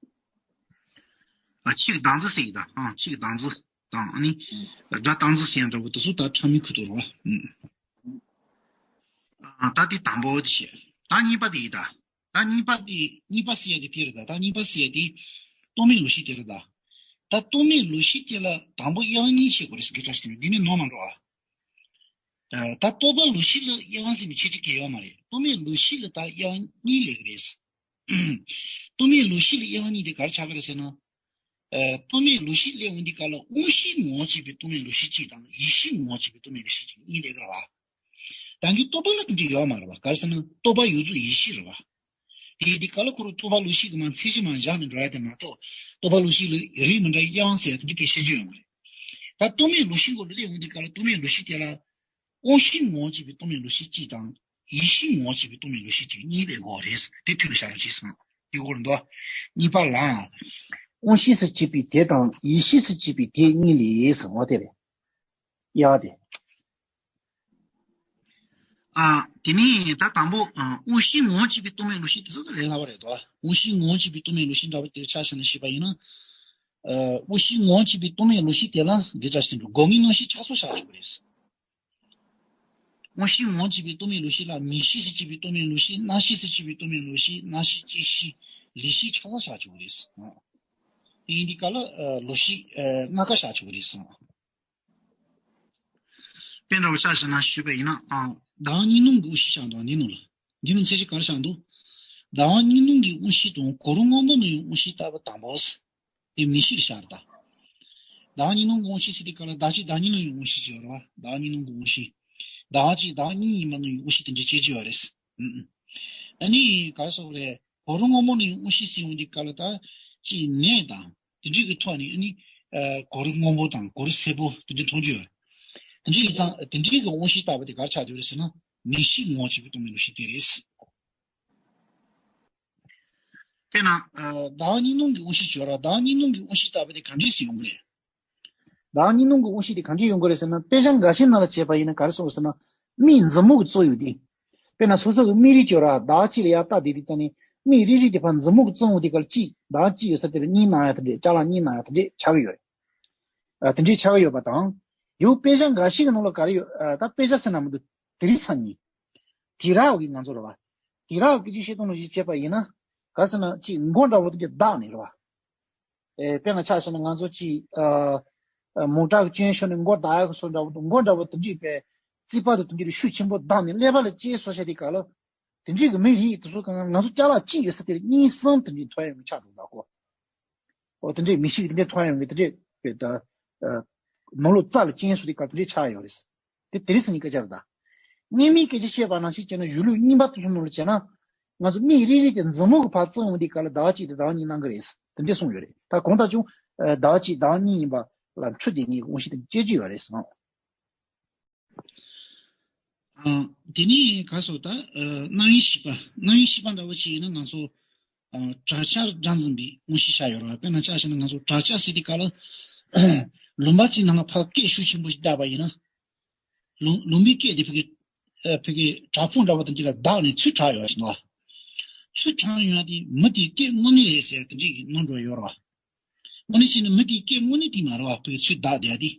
ཨ་ཆོས་ཀྱི་བདག་འཛིན་ཟེར་གྱི་ད། ཨ་ཆོས་ཀྱི་བདག་འཛིན་དང་ཨ་ནི་སྒྲ་རྟག་འཛིན་ཟེར་ཡག་འདྲ་བོ་དེ་ཚོ་ད་ཕྲ་མོའི་ཁུལ་དུ་རེད་བ། ཨ་ད་དེ་དང་པོ་དེ་བྱས། ད་གཉིས་པ་དེ་ཡིན་ད། ད་གཉིས་པ་དེ་གཉིས་པ་ཟེར་ཡག་དེ་དེ་རེད་ད། ད་གཉིས་པ་ཟེར་ཡག་དེ་རྟོག་མེད་ལོག་ཤེས་དེ་རེད་ད། ད་རྟོག་མེད་ལོག་ཤེས་དེ་ལ་དང་པོ་དབྱེ་བ་གཉིས་ཕྱེ་དགོས་རེད་ཟེར་གི་ད། ཞིག་འདི་ནི་ནོར་མ་འགྲོ་ཨ། ད་རྟོག་པ་ལོག་ཤེས་ལ་དབྱེ་བ་ཟེར་ནས་ཕྱེ་ཅིག་གི་ཡོད་མ་རེད། རྟོག་མེད་ལོག་ཤེས་ལ་ད་དབྱེ་བ་གཉིས་སླེབས་གི་རེད། རྟོག་མེད་ལོག་ཤེས་ལ་དབྱེ་བ་གཉིས་དེ་ག་རེ་ཆགས་གི་རེད་ཟེར་ན། ཨ་རྟོག་མེད་ལོག་ཤེས་སླེབས་ཡོང་དུས་སྐབས་ལ་དབང་ཤེས་ངོ་བོར་བྱས་པའི་རྟོག་མེད་ལོག་ཤེས་གཅིག་དང་ཡིད་ཤེས་ངོ་བོར་བྱས་པའི་རྟོག་མེད་ལོག་ཤེས་གཅིག་གཉིས་སླེབས་རེད་བ། ད་གིན་རྟོག་པ་ལ་དེ་འདྲ་ཡོད་མ་རེད་བ། ག་རེ་ཟེར་ན་རྟོག་པ་ཡོད་རྫོགས་ཡིད་ཤེས་རེད་བ། དེ་དེ་ག་ལ་ཁོ་རང་རྟོག་པ་ལོག་ཤེས་ཀྱི་མ་མཚན་གཞི་མ་བཞག་ནས་འགྲོ་ཡ་དེ་མ་གཏོགས། རྟོག་པ་ལོག་ཤེས་ལ་རིགས་མི་འདྲ་དབྱེ་བ་ཟེར་ཡ་དེ་འདྲ་གི་བཤད་རྒྱུ་ཡོད་མ་རེད། ད་རྟོག་མེད་ལོག་ཤེས་སྐོར་ལ་སླེབས་ཡོང་དུས་སྐབས་ལ་རྟོག་མེད་ལོག་ཤེས་དེ་ལ། དབང་ཤེས་ངོ་བོར་བྱས་པའི་རྟོག་མེད་ལོག་ཤེས་གཅིག་དང་། ཡིད་ཤེས་ངོ་བོར་བྱས་པའི་རྟོག་མེད་ལོག་ཤེས་གཅིག་གཉིས་སླེབས་དགོས་རེད། དེ་མཐུན་ལ་བཞག་རོགས་བྱས་སོང་། དེ་སྐོར་འདུག་གཉིས་པ་ལ། དབང་ཤེས་སུ་བྱེད་པའི་དེ་དང་ཡིད་ཤེས་སུ་བྱེད་པའི་དེ་གཉིས་ལས་ཟེར་བ་དེ་རེད། ཡ་དེ། ཨ། དེ་ནས་ད་དང་པོ་ཨ། དབང་ཤེས་ངོ་བོར་བྱེད་པའི་རྟོག་མེད་ལུགས་ཤེས་དེ་ཚོ་ལས་སླ་བ་རེད་དོ། དབང་ཤེས་ངོ་བོར་བྱེད་པའི་རྟོག་མེད་ལུགས་ཤེས་འདྲ་བོ་དེར་ཆ་བཞག་ནས་བཤད་པ་ཡིན་ན། ཨ། དབང་ཤེས་ངོ་བོར་བྱེད་པའི་རྟོག་མེད་ལུགས་ཤེས་དེ་ལ་འདི་འདྲ་ཞིག་འདུག་སྒོ་ལྔའི་རྣམ་ཤེས་ཆགས་སོགས་བཞག་ཆོག་གི་རེད། དབང་ཤེས་ངོ་བོར་བྱེད་པའི་རྟོག་མེད་ལུགས་ཤེས་ལ་མིག་ཤེས་སུ་བྱེད་པའི་རྟོག་མེད་ལུགས་ཤེས། རྣ་ཤེས་སུ་བྱེད་པའི་རྟོག་མེད་ལུགས་ཤེས། རྣ་ཤེས་ཅན་ཤེས། ལུས་ཤེས་ཆགས་སོགས་བཞག་ཆོག་གི་རེད། དེ་ཡིན་དུས་སྐབས་ལ་ཨ། ལུགས་ཤེས་ཨ། ལྔ་ཀ་བཞག་ཆོག་གི་རེད། དཔེ་འདྲ་བོ་ཆ་བཞག་ན་ཞུས་པ་ཡིན་ན། ཨ། བདག་གཉིས་སྣང་གི་དབང་ཤེས་བཞག་འདུག་འདི་ནང་ལ། འདི་ནང་ཁྱེད་ཀྱིས་ག་རེ་བཞག་འདུག་བདག་གཉིས་སྣང་གི་དབང་ཤེས་དང་གོ་རིམ་སྔོན་པོ་ནང་གི་དབང་ཤེས་ལྟ་བུ་དང་པོ། དེ་མིག་ཤེས་ལ་བཞག་རེད་ད། བདག་གཉིས་སྣང་གི་དབང་ཤེས་ཟེར་དུས་སྐབས་ལ་བདག་གཅིག་བདག་གཉིས་སྣང་གི་དབང་ཤེས་ཅིག་ཡོད་རེད་བ། བདག་གཉིས་སྣང་གི་དབང་ཤེས། བདག་གཅིག་བདག་གཉིས་ཡིན་པ་སྣང་གི་དབང་ཤེས་དེ་འདྲ་སྐྱེ་རྒྱུ་ཡོད་རེད། ཨུ་ཨུ། ཨ་ནི་ག་རེ་ཟེར་དགོས་རེད། གོ་རིམ་སྔོན་པོ་ནང་གི་དབང་ཤེས་ཟེར་ཡོང་དུས་སྐབས་ལ་ད་ཅིག་ནད་དང་དེ་འདྲའི་གི་ཐོག་ནས་ཨ་ནི་ཨ། གོ་རིམ་སྔོན་པོ་དང་གོ་རིམ་སེར་པོ་དེ་འདྲ་མཐོང་རྒྱུ་ཡོད་རེད། དེ་འདྲའི་གི་ཙང་དེ་འདྲའི་གི་དབང་ཤེས་ལྟ་བུ་དེ་ག་རེ་ཆགས་བསྡད་ཡོད་རེད་ཟེར་ན། མིག་ཤེས་ངོ་བོར་བྱེད་པའི་རྟོག་མེད་ལུགས་ཤེས་དེ་རེད། དཔེར་ན། ཨ། བདག་གཉིས་སྣང་གི་དབང་ཤེས་བྱས་ར། བདག་གཉིས་སྣང་གི་དབང་ཤེས་ལྟ་བུ་དེ་ག་འདྲས་སེ་ཡོང་གི་རེད། བདག་གཉིས་སྣང་གི་དབང་ཤེས་དེ་ག་འདྲས་ཡོང་གི་རེད་ཟེར་ན། དཔེ་ཆ་འགའ་ཤས་ནང་ལ་བྱས་པ་ཡིན་ན་ག་རེ་གསུངས་ཟེར་ན། མིག་མཛུབ་མོ་གིས་བཙུམས་ཡོད་དེ། དཔེར་ན་སོ་སོ་གི་མིག་རིལ་བྱས་ར། བདག་གཅིག་ལ་ཡར་བལྟས་བསྡད་དུས་ཙམ་ནས་མིག་རིལ་རིལ་དེ་ཕར་མཛུབ་མོ་གིས་བཙུམས་ཡོང་དུས་སྐབས་ལ་གཅིག་བདག་གཅིག་ཡོད་ས་དེ་ལ་གཉིས་སྣང་ཡ་དེ་འདྲས། ཅ་ལག་གཉིས་སྣང་ཡ་དེ་འདྲས་ཆགས་ཀྱི་ཡོད་རེད། ཨ། དེ་འདྲས་ཆགས་ཀྱི་ཡོད་པ་དང་། ཡང་དཔེ་ཆ་འགའ་ཤས་ཀྱི་ནང་ལ་ག་རེ་ཡོད། ཨ། ད་དཔེ་ཆ་ཟེར་ན་མི་འདུག་དེ་རིང་སང་ཉིན། དེ་རག་གི་ང་ཚོ་རེད་བ། དེ་རག་གི་སྐད་ཆ་བཤད་སྟངས་ལ་གཞི་བྱས་པ་ཡིན་ན། ག་རེ་ཟེར་ན་ཅིག་མགོ་འདྲ་བོ་དེ་འདྲས་བརྡབས་ནས་རེད་བ། ཨེ། དཔེར་ན་ཆ་བཞག་ན་ང་ཚོ་ཅིག་ཨ། ཨ། མོ་ཊ་གི་ཅན་ཤོར་ནས་མགོ་བརྡབས་ཡག་གི་བཟོ་འདྲ་བོ་དང་། མགོ་འདྲ་བོ་དེ་འདྲས་པའི་རྩིག་པ་དང་དེ་འདྲས་ཤུགས་ཆེན་པོ་བརྡབས་ནས་ཀླད་པ་ལ་ཅིག་བཟོས་བཞག་དུས་སྐབས་ལ། དེ་འདྲས་ཀྱི་མི་རིགས་དེ་ཚོ་གང་ང་ཚོ་ཅ་ལག་གཅིག་ཡོད་ས་དེ་ལ་གཉིས་གསུམ་དེ་འདྲས་ཐོན་ཡོང་གི་ཆགས་འགྲོ་འདུག་གོ། འོ། དེ་འདྲས་མི་ཤེས་ཀྱི་དེ་འདྲས་ཐོན་ཡོང་གི་དེ་འདྲས་པའི་ད། ཨ། ནང་ལོགས་རྩ་ལ་རྐྱེན་བཟོས་དུས་སྐབས་དེ་འདྲས་ཆགས་ཡོད་རེད། དེ་དེ་རིང་སང་ཉིན་སྐད་ཆ་རེད་ད། སྔོན་མའི་སྐད་ཆ་བཤད་པ་ནང་བཞིན་བྱས་ན་གཞུང་ལུགས་རྙིང་པ་དེ་ཚོ་ནང་ལ་བྱས་ན། ང་ཚོ་མིག་རིལ་རིལ་དེ་མཛུབ་མོ་གིས་ཕར་བཙུམས་ཡོང་དུས་སྐབས་ལ་བདག་གཅིག་དང་བདག་གཉིས་སྣང་གི་རེད། དེ་འདྲས་གསུངས་ཡོད་རེད། ད་གང་ལྟར་ཀྱང་ཨ། བདག་གཅིག་བདག་གཉིས་ཡིན་པ་ལ་འཁྲུལ་དེ་ངེས་ཀྱི་དབང་ཤེས་དེ་སྐྱེ་རྒྱུ་ཡོད་རེད་ཟེར། ཨ། དེ་ནས་ག་རེ་ཟེར་ད། ཨ། རྣམ་དབྱེ་བཞི་པ། རྣམ་དབྱེ་བཞི་པ་འདྲ་བོ་ཅིག་ཡིན་ན་ང་ཚོ། ཨ། དྲག་ཆར་སྒྲ་འཛིན་པའི་དབང་ཤེས་བཞག་ཡོད་རེད་བ། དཔེར་ན་ཆ་བཞག་ན་ང་ཚོ་དྲག་ཆར་ཟེར་དུས་སྐབས་ལ། ལུང་པ་གཅིག་ནང་ལ་ཕར་སྐད་ཤུགས་ཆེན་པོ་ཞིག་བརྡབས་པ་ཡིན་ན། ལུང་ལུང་པའི་སྐད་དེ་ཕ་གི། ཨ། ཕ་གི་བྲག་ཕུག་འདྲ་བོ་དང་གཅིག་ལ་བརྡབས་ནས་ཚུར་དྲག་ཡོང་བ་ཞིག་འདུག་བ། ཚུར་དྲག་ཡོང་ཡ་དེ་མི་དེའི་སྐད་དངོས་གནས་རེད་ཟེར་དེ་འདྲའི་གི་སྣང་འགྲོ་ཡོད་རེད་བ། དངོས་གནས་བྱས་ན་མི་དེའི་སྐད་དངོས་གནས་དེ་མ་རེད་བ། ཕ་གི་ཚུར་བརྡབས་བསྡད་ཡ་དེ།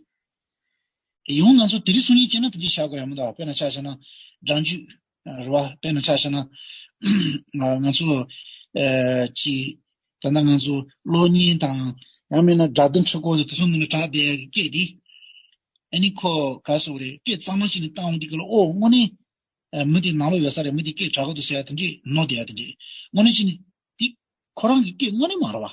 ཡང་ང་ཚོ་དེ་རིང་སང་ཉིན་བྱས་ན་དེ་འདྲའི་བཞག་དགོས་ཡ་མི་འདུག་བ། དཔེར་ན་ཆ་བཞག་ན་སྒྲ་འཇུག་རེད་བ། དཔེར་ན་ཆ་བཞག་ན་ང་ཚོ། ཨ། ཅིག་ད་ལྟ་ང་ཚོ་གློག་བརྙན་དང་། ཡང་མིན་ན་སྒྲ་སྡུད་འཕྲུལ་འཁོར་དེ་ཚོ་ནང་ལ་གྲགས་བསྡད་ཡ་གི་སྐད་དེ། ཨ་ནི་ཁོ་ག་རེ་ཟེར་དགོས་རེད། སྐད་གཙང་མ་ཅིག་ནས་བཏང་ཡོང་དུས་སྐབས་ལ། ཨོ། དངོས་གནས། ཨ། མི་དེ་ནང་ལོགས་ཡོད་ས་རེད། མི་དེ་སྐད་གྲགས་ཀྱི་འདུག་ཟེར་ཡ་དེ་འདྲས་ནོར་བསྡད་ཡ་དེ་འདྲས། དངོས་གནས་བྱས་ན་དེ་ཁོ་རང་གི་སྐད་དངོས་གནས་མ་རེད་བ།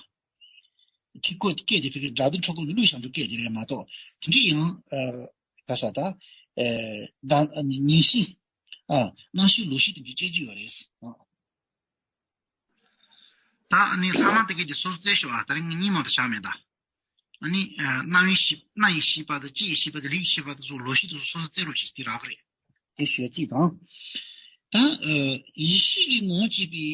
དེ་ཁོ་སྐད་དེ་ཕ་གི་སྒྲ་སྡུད་འཕྲུལ་འཁོར་ནས་བླུགས་བཞག་འདུག་སྐད་དེ་རེད་མ་གཏོགས། དེ་འདྲས་ཡང་། ཨ། ག་རེ་ཟེར་ད། ཨ། ད་ཉན་ཤེས། ཨ། རྣམ་ཤེས་ལུགས་ཤེས་དེ་འདྲས་སྐྱེ་རྒྱུ་ཡོད་རེད། ཨ། ད་ཨ་ནི་ལྷག་མ་དེ་གས་ཀྱི་སོ་སོ་རྩེ་ཞུ་བ། ད་རིང་གཉིས་མ་དུ་ཆགས་མེད་ད། ཨ་ནི་ཨ། རྣམ་དབྱེ་བཞི། རྣ་ཡི་བཞི་པ་དང་། ལྕེ་ཡི་བཞི་པ་དང་། ལུས་ཡི་བཞི་པ་དེ་ཚོ་ལུགས་ཤེས་དེ་ཚོ་སོ་སོ་རྩེ་རོགས་བྱེད་ཟེར་དེ་རག་གི་རེད། དེ་ཞུ་གཅིག་དང་། ད་ཨ། ཡིད་ཤེས་ཀྱི་ངོ་བོར་བྱེད་པའི།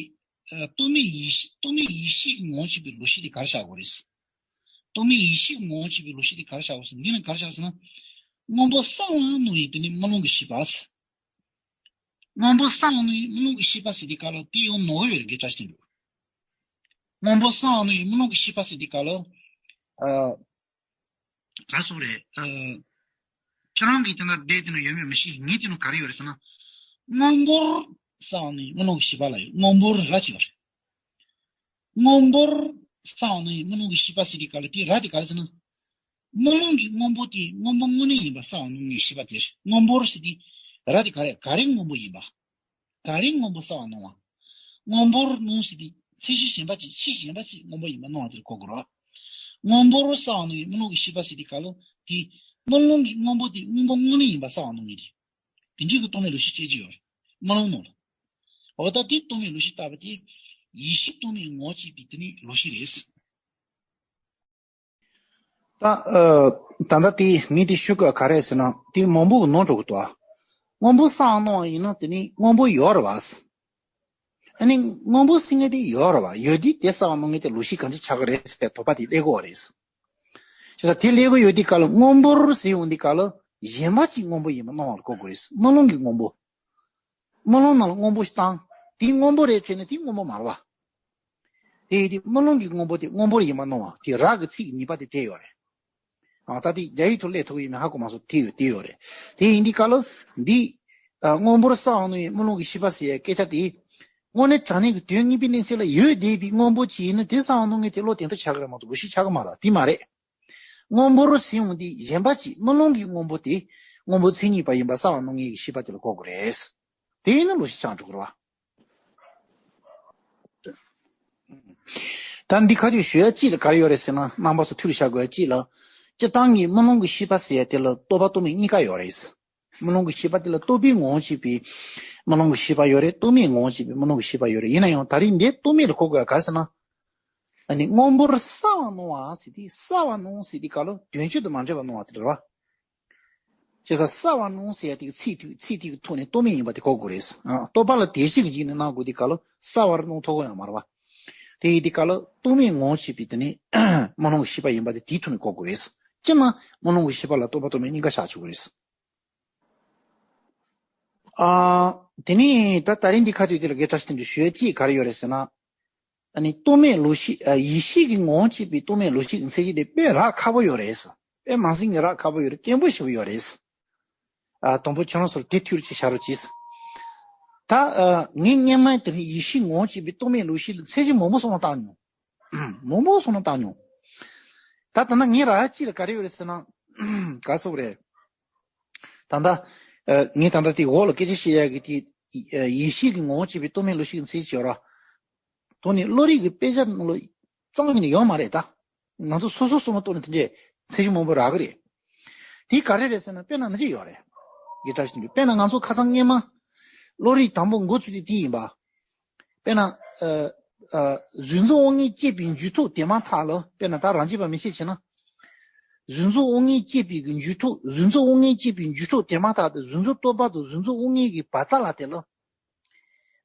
ཨ། རྟོག་མེད་ཡིད་ཤེས། རྟོག་མེད་ཡིད་ཤེས་ཀྱི་ངོ་བོར་བྱེད་པའི་ལུགས་ཤེས་དེ་ག་རེ་བཞག་དགོས་རེད། རྟོག་མེད་ཡིད་ཤེས་ཀྱི་ངོ་བོར་བྱེད་པའི་ལུགས་ཤེས་དེ་ག་རེ་བཞག་དགོས་ཟེར། འདི་ནི་ག་རེ་བཞག་ཟེར་ན། སྔོན་པོ་གསལ་བའི་སྣང་བ་ཡི་དེ་ནི་རྨི་ལམ་གྱི་ཤེས་པ། སྔོན་པོ་གསལ་བའི་སྣང་བའི་རྨི་ལམ་གྱི་ཤེས་པ་ཟེར་དུས་སྐབས་ལ་དེ་ཡང་ནོར་གྱི་ཡོད་རེད། འགལ་ཟླ་ཞིག་འདུག་སྔོན་པོ་གསལ་བའི་སྣང་བའི་རྨི་ལམ་གྱི་ཤེས་པ་ཟེར་དུས་སྐབས་ལ། ཨ། ག་རེ་ཟེར་དགོས་རེད། ཨ། ཁྱེད་རང་གིས་དེ་ན་བསྡད་དེ་ན་ཡོད་མེད་མི་ཤེས། ངས་དེ་ན་ག་རེ་ཡོད་རེད་ཟེར་ན། སྔོན་པོ་གསལ་བའི་སྣང་བའི་རྨི་ལམ་གྱི་ཤེས་པ་ལ་ཡང་སྔོན་པོ་ར་གཅིག་ཡོད་རེད། སྔོན་པོ་གསལ་བའི་སྣང་བའི་རྨི་ལམ་གྱི་ཤེས་པ་ཟེར་དུས་སྐབས་ལ་དེ་ར་དེ་ག་རེ་ཟེར་ན། རྨི་ལམ་གྱི་སྔོན་པོ་དེ་སྔོན་པོ་དངོས་གནས་ཡིན་པ་གསལ་བའི་སྣང་བའི་ཤེས་པ་དེ་རེད། སྔོན་པོ་ཟེར་དུས་ར་དེ་ག་རེ། ག་རེ་སྔོན་པོ་ཡིན་པ། ག་རེ་སྔོན་པོ་གསལ་བའི་སྣང་བ། སྔོན་པོ་སྣང་ཟེར་དུས་མཚན་གཞི་གཞན་པ་ཅིག་ཕྱིས་གཞན་པ་ཅིག་སྔོན་པོ་ཡིན་པ་སྣང་བ་དེར་གོ་དགོས་རེད། སྔོན་པོ་གསལ་བའི་སྣང་བའི་རྨི་ལམ་གྱི་ཤེས་པ་ཟེར་དུས་སྐབས་ལ་དེ། རྨི་ལམ་གྱི་སྔོན་པོ་དེ་སྔོན་པོ་དངོས་གནས་ཡིན་པ་གསལ་བའི་སྣང་བ་དེ། དེ་འདྲའི་གི་རྟོག་མེད་ལུགས་ཤེས་སྐྱེ་རྒྱུ་ཡོད་རེད། རྨི་ལམ་ནང་ལ། འོ། ད་དེ་རྟོག་མེད་ལུགས་ཤེས་ལྟ་བུ་དེ། ཡིད་ཤེས་རྟོག་མེད་ངོ་བོར་བྱེད་པའི་དེ་ནི་ལུགས་ཤེས་རེད། ད་ཨ། ད་ལྟ་དེ་ངས་དེ་ཞུ་དགོས་ག་རེ་ཟེར་ན། དེ་མང་པོ་གི་ནོར་འགྲོ་གི་འདུག་ཨ། སྔོན་པོ་གསལ་བའི་སྣང་བ་ཡིན་ན་དེ་ནི་སྔོན་པོ་ཡོད་རེད་བ། ཨ་ནི་སྔོན་པོ་ཟེར་མཁན་དེ་ཡོད་རེད་བ། ཡོད་དུས་དེ་གསལ་བ་སྣང་མཁན་དེ་ལོག་ཤེས་གང་ཅི་ཆགས་ཀྱི་རེད་ཟེར་ཏེ་དོགས་པ་དེ་སླེབས་ཀྱི་ཡོད་རེད། བྱས་ཙང་དེ་སླེབས་ཀྱི་ཡོད་དུས་སྐབས་ལ་སྔོན་པོར་ཟེར་ཡོང་དུས་སྐབས་ལ་གཞན་པ་ཅིག་སྔོན་པོ་ཡིན་པ་སྣང་བ་ལ་གོ་དགོས་རེད། རྨི་ལམ་གྱི་སྔོན་པོ། རྨི་ལམ་ནང་ལ་སྔོན་པོ་ཞིག་བཏང་། དེ་སྔོན་པོ་རེད་དྲན་ནས་དེ་སྔོན་པོ་མ་རེད་བ། དེ་ཡིན་དུས་རྨི་ལམ་གྱི་སྔོན་པོ་དེ་སྔོན་པོར་ཡིན་པ་སྣང་བ་དེ་རག་གི་ཚིག་གི་ནུས་པ་དེ་དེ་ཡོད་རེད། ཨ། ད་དེ་རྒྱ་ཡིག་ཐོག་སླེབས་ཐུབ་ཀྱི་ཡོད་མེད་ཧ་གོ་མ་སོང་། དེ་ཡོད་དེ་ཡོད་རེད། དེ་ཡིན་དུས་སྐབས་ལ་འདི། ཨ། སྔོན་པོར་གསལ་བ་སྣང་བའི་རྨི་ལམ་གྱི་ཤེས་པ་ཟེར་ཡ་སྐད་ཆ་དེ། དངོས་གནས་དྲང་གནས་ཀྱི་དོན་དངོས་པོའི་གནས་ཚུལ་ལ་ཡོད་བསྡད་པའི་སྔོན་པོ་ཅིག་ཡིན་ན་དེ་གསལ་བ་སྣང་མཁན་དེ་བློ་དེ་འདྲ་ཆགས་ཀྱི་རེད་མ་གཏོགས་ལོག་ཤེས་ཆགས་ཀྱི་མ་རེད། དེ་མ་རེད། སྔོན་པོར་ཟེར་ཡོང་དུས་གཞན་པ་ཅིག་རྨི་ལམ་གྱི་སྔོན་པོ་དེ་སྔོན་པོ་མཚན་ཉིད་པ་ཡིན་པ་གསལ་བ་སྣང་མཁན་གྱི་ཤེས་པ་དེ་ལ་གོ་དགོས་རེད། དེ་ཡིན་ན་ལོག་ཤེས་ཆགས་འགྲོ་གི་རེད་བ། ད་འདི་ཁ་ཅིག་ཞུ་ཡ་ཅིག་ལ་ག་རེ་ཡོད་རེད་ཟེར་ན། རྣམ་པ་ཚོ་ཐུགས་ལ་བཞག་དགོས་ཡ་ཅིག་ལ། སྤྱིར་བཏང་གི་རྨི་ལམ་གྱི་ཤེས་པ་ཟེར་ཡ་དེ་ལ་རྟོག་པ་རྟོག་མེད་གཉིས་ཀ་ཡོད་རེད། རྨི་ལམ་གྱི་ཤེས་པ་དེ་ལ་རྟོག་པའི་ངོ་བོ་བྱས་པའི་རྨི་ལམ་གྱི་ཤེས་པ་ཡོད་རེད། རྟོག་མེད་ངོ་བོ་བྱས་པའི་རྨི་ལམ་གྱི་ཤེས་པ་ཡོད་རེད། ཡིན་ན་ཡང་ད་རིང་འདིར་རྟོག་མེད་ལ་གོ་དགོས་ཡ་ག་རེ་ཟེར་ན། ཨ་ནི་སྔོན་པོར་གསལ་བ་སྣང་བ་ཟེར་དུས་གསལ་བ་སྣང་ཟེར་དུས་སྐབས་ལ་དོན་སྤྱི་དང་མ་འདྲེས་པ་སྣང་བ་དེ་རེད་བ། བྱས་ཙང་གསལ་བ་སྣང་ཟེར་ཡ་དེ་གི་ཚིག་དེ་ཚིག་དེ་གི་ཐོག་ནས་རྟོག་མེད་ཡིན་པ་དེ་གོ་དགོས་རེད། ཨ། རྟོག་པ་ལ་དེ་བཞིན་གྱི་འཇུག་ནས་སྣང་དགོས་དུས་སྐབས་ལ་གསལ་བར་སྣང་ཐུབ་ཀྱི་ཡོད་མ་རེད་བ། དེ་ཡིན་དུས་སྐབས་ལ་རྟོག་མེད་ངོ་བོ་བྱས་པའི་དེ་ནི་རྨི་ལམ་གྱི་ཤེས་པ་ཡིན་པ་དེ་དེའི་ཐོག་ནས་གོ་དགོས་རེད། སྤྱིར་ན་རྨི་ལམ་གྱི་ཤེས་པ་ལ་རྟོག་པ་རྟོག་མེད་གཉིས་ཀ་བཞག་ཆོག་གི་རེད། ཨ། དེ་ནས་ད་ད་རིང་འདི་ཁ་ཅིག་དེ་ལ་དགེ་བཀྲ་ཤིས་དོན་གྲུབ་ཞུ་ཡ་ཅིག་ག་རེ་ཡོད་རེད་ཟེར་ན། ཨ་ནི་རྟོག་མེད་ལོག་ཤེས། ཨ། ཡིད་ཤེས་ཀྱི་ངོ་བོ་བྱས་པའི་རྟོག་མེད་ལོག་ཤེས་ཀྱི་མཚན་གཞི་དེ་དཔེ་རག་ཁག་པོ་ཡོད་རེད། དཔེ་མ་ཟིན་གྱི་རག་ཁག་པོ་ཡོད་རེད། སྐྱེན་པོ་ཞེ་པོ་ཡོད་རེད། ཨ། དང་པོ་ཁྱེད་རང་ཚོར་དེ་ཐུགས་རྗེ་ཆེ་བྱ་རོགས་གྱིས། ད། ཨ། ངས་སྔོན་མ་དེ་ནི་ཡིད་ཤེས་ངོ་བོ་བྱས་པའི་རྟོག་མེད་ལོག་ཤེས་ལ་མཚན་གཞི་མང་པོ་གསུངས་ན་བཏང་མྱོང་། མང་པོ་གསུངས་ན་བཏང་མྱོང་། ད་ད་ལྟ་ངས་རག་ཡ་ཅིག་ལ་ག་རེ་ཡོད་རེད་ཟེར་ན། ག་སོགས་རེད། ད་ལྟ། ཨ། ངས་ད་ལྟ་དེ་འོག་ལ་སྐད་ཆ་བཤད་ཡ་གི་དེ། ཨ། ཡིད་ཤེས་ཀྱི་ངོ་བོ་བྱས་པའི་རྟོག་མེད་ལོག་ཤེས་ཀྱི་མཚན་གཞི་བྱས་ར། དོན་ནི་བློ་རིག་གི་དཔེ་ཆ་ནང་ལ་གཙང་ཡིན་ནི་ཡོད་མ་རེད་ད། ང་ཚོ་སོ་སོ་སོ་མ་གཏོགས་ནི་དེ་འདྲའི་མཚན་གཞི་མང་པོ་རག་གི་རེད། དེ་ག་རེ་རེད་ཟེར་ན་དཔེར་ན་འདི་ཅིག་ཡོད་རེད། དགེ་བཀྲ་ཤིས་དོན་གྲུབ། དཔེར་ན་ང་ཚོ་ཁ་སང་སྔོན་མ་བློ་རིག་དང་པོ་འགོ་ཚུགས་དུས་དེ་ཡིན་པ། དཔེར་ན། ཨ། ཨ། གཟུགས་མཛུབ་དབང་མངོན་སྐྱེས་པའི་འཇུག་ཐོག་དེ་མ་ཐག་ལ། དཔེར་ན་ད་རང་རྒྱུད་པ་མི་ཤེས་བྱས་ན། གཟུགས་མཛུབ་དབང་མངོན་སྐྱེས་པའི་གི་འཇུག་ཐོག་གཟུགས་མཛུབ་དབང་མངོན་སྐྱེས་པའི་འཇུག་ཐོག་དེ་མ་ཐག་ཏུ་གཟུགས་མཛུབ་རྟོག་པ་དང་གཟུགས་མཛུབ་དབང་མངོན་གྱི་བར་མཚམས་ལ་དེ་ལ།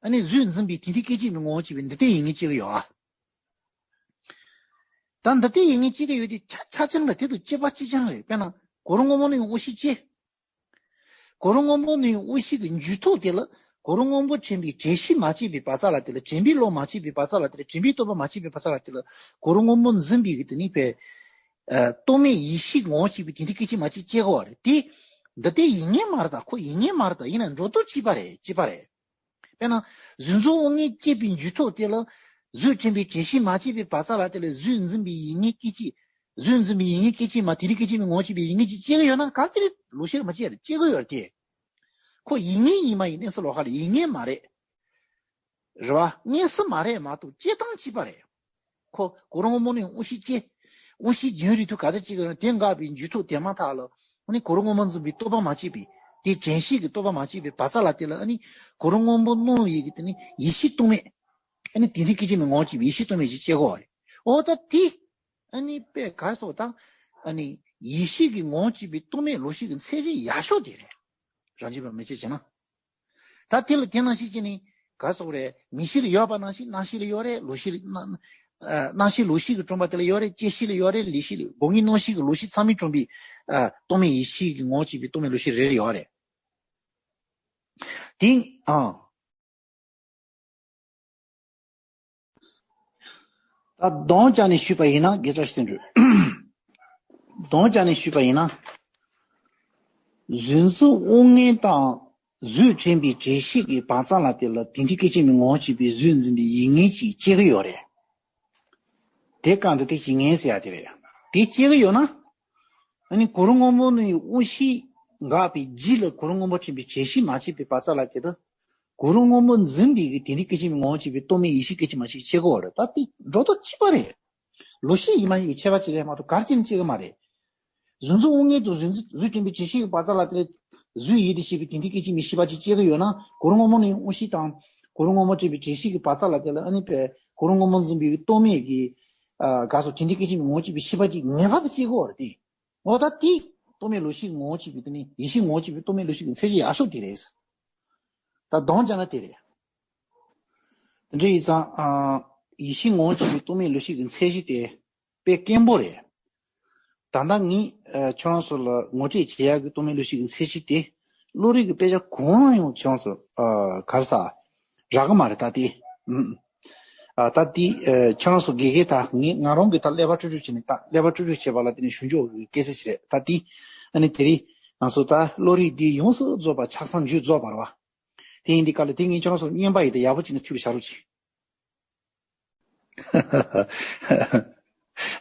ཨ་ནི་གཟུགས་འཛིན་པའི་དེ་འདྲའི་སྐད་ཅིག་མའི་ངོ་བོ་བྱས་པའི་འདི་ལྟའི་ཡིད་ངེས་སྐྱེ་གི་ཡོད་ཨ། ད་འདི་ལྟའི་ཡིད་ངེས་སྐྱེ་གི་ཡོད་དེ་ཆ་ཆ་ཅན་ལ་དེ་དང་གཅིག་པ་གཅིག་རྐྱང་རེད། དཔེར་ན་གོ་རུ་སྔོན་མོ་ནས་ཡང་དབང་ཤེས་སྐྱེ། གོ་རུ་སྔོན་མོ་ནས་ཡང་དབང་ཤེས་ཀྱི་འཇུག་ཐོག་དེ་ལ་གོ་རུ་སྔོན་པོ་དྲན་པའི་དྲན་ཤེས་མ་སྐྱེས་པའི་བར་མཚམས་ལ་དེ་ལ་དྲན་པའི་བློ་མ་སྐྱེས་པའི་བར་མཚམས་ལ་དེ་ལ་དྲན་པའི་རྟོག་པ་མ་སྐྱེས་པའི་བར་མཚམས་ལ་དེ་ལ་གོ་རུ་སྔོན་པོ་འཛིན་པའི་གི་དེ་ནི་པའི། ཨ། རྟོག་མེད་ཡིད་ཤེས་ངོ་བོ་བྱས་པའི་དེ་འདྲའི་སྐད་ཅིག་མ་གཅིག་སྐྱེ་གི་ཡོད་རེད་དེ། འདི་ལྟའི་ཡིད་ངེས་མ་རེད་ད། ཁོ་ཡིད་ངེས་མ་རེད་ད། ཡིན་ན་འགྲོ་ལྡོག་གཅིག་པ་རེད། གཅིག་པ་རེད། དཔེར་ན། གཟུགས་མཛུབ་དབང་མངོན་སྐྱེས་པའི་འཇུག་ཐོག་དེ་ལ། གཟུགས་དྲན་པའི་དྲན་ཤེས་མ་སྐྱེས་པའི་བར་མཚམས་ལ་དེ་ལ་གཟུགས་འཛིན་པའི་ཡིད་ངེས་སྐད་ཅིག་གཟུགས་འཛིན་པའི་ཡིད་ངེས་སྐད་ཅིག་མ་དེ་རིང་སྐད་ཅིག་མའི་ངོ་བོ་བྱས་པའི་ཡིད་ངེས་ཅིག་སྐྱེ་གི་ཡོད་ན་ག་ཚོད་རེད་ལོག་ཤེས་རེད་མ་སྐྱེས་རེད། སྐྱེ་གི་ཡོད་རེད་དེ། ཁོ་ཡིད་ངེས་ཡིན་མ་ཡིན་གནས་ས་ལོགས་ཁ་ལ་ཡིད་ངེས་མ་རེད། རེད་བ། གནས་ས་མ་རེད་མ་གཏོགས་སྐྱེ་སྟངས་གཅིག་པ་རེད། ཁོ་གོ་རུ་སྔོན་མོ་ནས་དབང་ཤེས་སྐྱེ། དབང་ཤེས་རྒྱུན་རིང་དུ་ག་ཚོད་སྐྱེ་གི་ཡོད་ན་དེ་འགགས་པའི་འཇུག་ཐོག་དེ་མ་ཐག་ལ། ཨ་ནི་གོ་རུ་སྔོན་མོ་འཛིན་པའི་རྟོག་པ་མ་སྐྱེས་པའི། དེ་དྲན་ཤེས་ཀྱི་རྟོག་པ་མ་སྐྱེས་པའི་བར་མཚམས་ལ་དེ་ལ་ཨ་ནི་གོ་རུ་སྔོན་པོ་སྣང་བའི་གི་དེ་ནི་ཡིད་ཤེས་རྟོག་མེད། ཨ་ནི་དེ་འདྲའི་སྐད་ཅིག་མའི་ངོ་བོ་བྱས་པའི་ཡིད་ཤེས་རྟོག་མེད་ཅིག་སྐྱེ་གི་ཡོད་རེད། འོ་ད་དེ། ཨ་ནི་དཔེ་ག་རེ་ཟེར་དང་། ཨ་ནི་ཡིད་ཤེས་ཀྱི་ངོ་བོ་བྱས་པའི་རྟོག་མེད་ལོག་ཤེས་ཀྱི་མཚན་གཞི་ཡག་ཤོས་དེ་རེད། རང་རྒྱུད་པ་མི་གཅིག་བྱས་ན། ད་དེ་ལ་དེ་ནང་བཞིན་བྱས་ནས་ག་རེ་ཟེར་དགོས་རེད། མིག་ཤེས་ལ་ཡོད་པ་ནང་བཞིན་རྣ་ཤེས་ལ་ཡོད་རེད། ལོག་ཤེས་ལ་རྣ། ཨ། རྣ་ཤེས་ལོག་ཤེས་ཀྱིས་དྲངས་པ་དེ་ལ་ཡོད་རེད། ལྕེ་ཤེས་ལ་ཡོད་རེད། ལུས་ཤེས་ལ། སྒོ་ལྔའི་རྣམ་ཤེས་ཀྱི་ལོག་ཤེས་ཚང་མས་དྲངས་པའི། ཨ། རྟོག་མེད་ཡིད་ཤེས་ཀྱི་ངོ་བོ་བྱས་པའི་རྟོག་མེད་ལོག་ཤེས་རེ་རེ་ཡོད་རེད། དེ། ཨ། ད་དོན་བྱས་ནས་ཞུས་པ་ཡིན་ན་དགེ་བཀྲ་ཤིས་དོན་གྲུབ། དོན་བྱས་ནས་ཞུས་པ་ཡིན་ན། གཟུགས་མཛུབ་དབང་མངོན་དང་གཟུགས་དྲན་པའི་དྲན་ཤེས་ཀྱི་བར་མཚམས་ལ་དེ་ལ་དེ་འདྲའི་སྐད་ཅིག་མའི་ངོ་བོ་བྱས་པའི་གཟུགས་འཛིན་པའི་ཡིད་ངེས་ཅིག་སྐྱེ་གི་ཡོད་རེད། དེ་གང་དེ་དེ་ཡིད་ངེས་ཟེར་ཡ་དེ་རེད། དེ་སྐྱེ་གི་ཡོད་ན། ཨ་ནི་གོ་རུ་སྔོན་པོ་ནས་དབང་ཤེས་འགགས་པའི་རྗེས་ལ་གོ་རུ་སྔོན་པོ་དྲན་པའི་དྲན་ཤེས་མ་སྐྱེས་པའི་བར་མཚམས་ལ་དེ་ལ། གོ་རུ་སྔོན་པོ་འཛིན་པའི་གི་དེ་འདྲའི་སྐད་ཅིག་མའི་ངོ་བོ་བྱས་པའི་རྟོག་མེད་ཡིད་ཤེས་སྐད་ཅིག་མ་ཅིག་སྐྱེ་གི་ཡོད་རེད། ད་དེ་འགྲོ་ལྡོག་གཅིག་པ་རེད། ལོག་ཤེས་ཡིན་མ་ཡིན་གྱི་ཁྱད་པར་ཅིག་རེད་མ་གཏོགས་ག་རེ་བྱས་ནས་སྐྱེ་གི་མ་རེད། གཟུགས་མཛུབ་དབང་མངོན་དང་གཟུགས་འཛིན། གཟུགས་དྲན་པའི་དྲན་ཤེས་ཀྱི་བར་མཚམས་ལ་དེ་གཟུགས་ཡིད་དུ་བྱེད་པའི་དེ་འདྲའི་སྐད་ཅིག་མའི་ཤེས་པ་ཅིག་སྐྱེ་གི་ཡོད་ན། གོ་རུ་སྔོན་པོ་ནས་དབང་ཤེས་དང་གོ་རུ་སྔོན་པོ་དྲན་པའི་དྲན་ཤེས་ཀྱི་བར་མཚམས་ལ་དེ་ལ་ཨ་ནི་པའི་གོ་རུ་སྔོན་པོ་འཛིན་པའི་རྟོག་མེད་ཀྱི། ཨ། ག་སོགས་དེ་འདྲའི་སྐད་ཅིག་མའི་ངོ་བོ་བྱས་པའི་ཤེས་པ་ཅིག་ངེས་པར་དུ་སྐྱེ་གི་ཡོད་རེད་དེ། འོ་ད་དེ་རྟོག་མེད་ལོག་ཤེས་ཀྱི་ངོ་བོ་བྱས་པའི་དེ་ནི་ཡིད་ཤེས་ངོ་བོ་བྱས་པའི་རྟོག་མེད་ལོག་ཤེས་ཀྱི་མཚན་གཞི་ཡག་ཤོས་དེ་རེད། ད་དོན་བྱས་ན་དེ་རེད། དེ་འདྲ་ཡིན་ཙང་ཨ། ཡིད་བཞིན་ངོ་བོ་ཅན་གྱི་སྟོང་མེད་ལུགས་བཤད་ཀྱི་མཚན་གཞི་དེ་དཔེ་དཀོན་པོ་རེད། ད་ལྟ་ངས་ཨ། ཁྱོད་རང་ཚོ་ལ་ངོ་སྤྲོད་བྱེད་ཡག་གི་སྟོང་མེད་ལུགས་བཤད་ཀྱི་མཚན་གཞི་དེ་བློ་རིག་གི་དཔེ་ཆ་གང་ཡང་ཁྱོད་རང་ཚོ་ཨ། ག་རེ་ཟ། རག་གི་མ་རེད་ད་དེ། ཨུམ། ཨ། ད་དེ་ཨ། ཁྱོད་རང་ཚོ་དགེ་རྒན་དང་ངས་ང་རང་གིས་ད་ཀླད་པ་དཀྲུག་དཀྲུག་བྱས་ནས། ད་ཀླད་པ་དཀྲུག་དཀྲུག་བྱས་པ་ལ་དེ་ནས་ཞུ་འཇོག་གི་སྐད་ཆ་ཞིག་རེད་ད་དེ། ཨ་ནི་དེ་རིང་ང་ཚོ་ད་བློ་རིག་འདི་ཡོངས་སུ་རྫོགས་པ་ཆགས་སྡང་རྒྱུད་རྫོགས་པ་རེད་བ། དེ་ཡིན་དུས་སྐབས་ལ་དེ་ངས་ཁྱོད་རང་ཚོར་རྔན་པ་ཡིན་ད་ཡག་པོ་བྱས་ནས་ཐུབ་པ་བྱ་རོགས་གྱིས།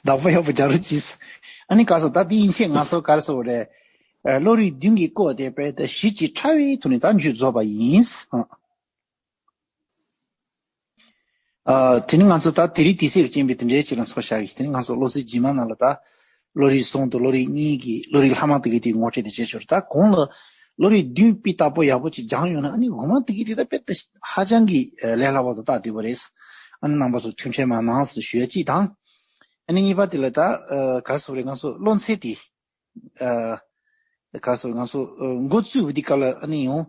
བདག་པོ་ཡག་པོ་བྱ་རོགས་གྱིས། ཨ་ནི་ག་རེ་ཟེར། ད་དེ་ཡིན་ཕྱིན་ང་ཚོ་ག་རེ་ཟེར་དགོས་རེད། ཨ། བློ་རིག་བདུན་གྱི་སྐོར་དེ་དཔེ་ད་གཞི་གཅིག་ཕྲ་བའི་ཐོག་ནས་ད་རྒྱུད་རྫོགས་པ་ཡིན། ཨ། ཨ། དེ་ནི་ང་ཚོ་ད་དེ་རིང་དུས་ཚོད་ཀྱི་རྐྱེན་པས་དེ་འདྲའི་ཅིག་ལ་ཚོགས་བཞག་གི། དེ་ནི་ང་ཚོ་བློ་རྩེ་རྗེས་མ་ནང་ལ་ད་བློ་རིག་གསུམ་དང་བློ་རིག་གཉིས་ཀྱི་བློ་རིག་ལྷག་མ་དེ་གའི་དེ་ངོ་སྤྲོད་དེ་བྱས་ཆོག་རེད། ད་གོང་ལ་བློ་རིག་བདུན་སྤུས་དག་པོ་ཡག་པོ་ཅིག་སྦྱངས་ཡོང་ན། ཨ་ནི་འོག་མ་དེ་གའི་དེ་ད་དཔེ་ད་ཧ་ཅང་གི་ལས་སླ་བ་དང་སྟབས་བདེ་བོ་རེད། ཨ་ནི་རྣམ་པ་ཚོ་ཐུགས་ཁྲལ་མ་གནང་ཟེར་ཞུ་ཡ་གཅིག་དང་། ཨ་ནི་གཉིས་པ་དེ་ལ་ད་ཨ། ག་རེ་ཟེར་དགོས་རེད། ང་ཚོ་བློ་འཚེ་དེ། ཨ། ག་རེ་ཟེར། ང་ཚོ་ཨ། འགོ་བཙུགས་པ་དེ་ག་ལ་ཨ་ནི་ཡང་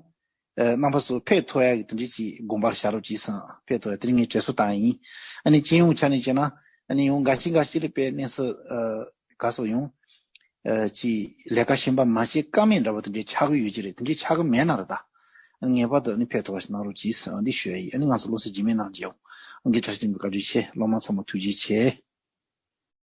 ཨ། རྣམ་པ་ཚོ་ཕེབས་ཐུབ་ཡག་གི་དེ་འདྲ་ཅིག་དགོངས་པ་བཞག་རོགས་གྱིས་ཟེར། ཕེབས་ཐུབ་ཡག་དེ་རིང་ངས་དྲན་གསོ་བཏང་ཡིན། ཨ་ནི་སྤྱི་ཡོངས་ཆ་ནས་བྱས་ན་ཨ་ནི་ཡང་འགའ་ཞིག་འགའ་ཞིག་ལ་དཔེ་གནས་ཚུལ་ཨ། ག་རེ་ཟེར། ཡང་ཨ། ཅིག་ལས་ཀ་གཞན་པ་མ་བྱེད་ཀ་མེད་འདྲ་བ་དེ་འདྲ་ཆགས་ཀྱི་ཡོད་ཀྱི་རེད། དེ་འདྲ་ཆགས་ཀྱི་མེད་ན་ར་ད། ངེས་པར་དུ་ཨ་ནི་ཕེབས་ཐུབ་པ་ཞིག་གནང་རོགས་གྱིས་ཟེར་འདི་ཞུ་ཡ་ཡིན། ཨ་ནི་ང་ཚོ་བློ་རྩེ་རྗེས་མའི་ནང་མཇལ་ཡོང་། ཨ། འདི་བཀྲ་ཤིས་བདེ་ལེགས། བཀའ་དྲིན་ཆེ། སློབ་མ་ཚང་མ་ཐུགས་རྗེ་ཆེ།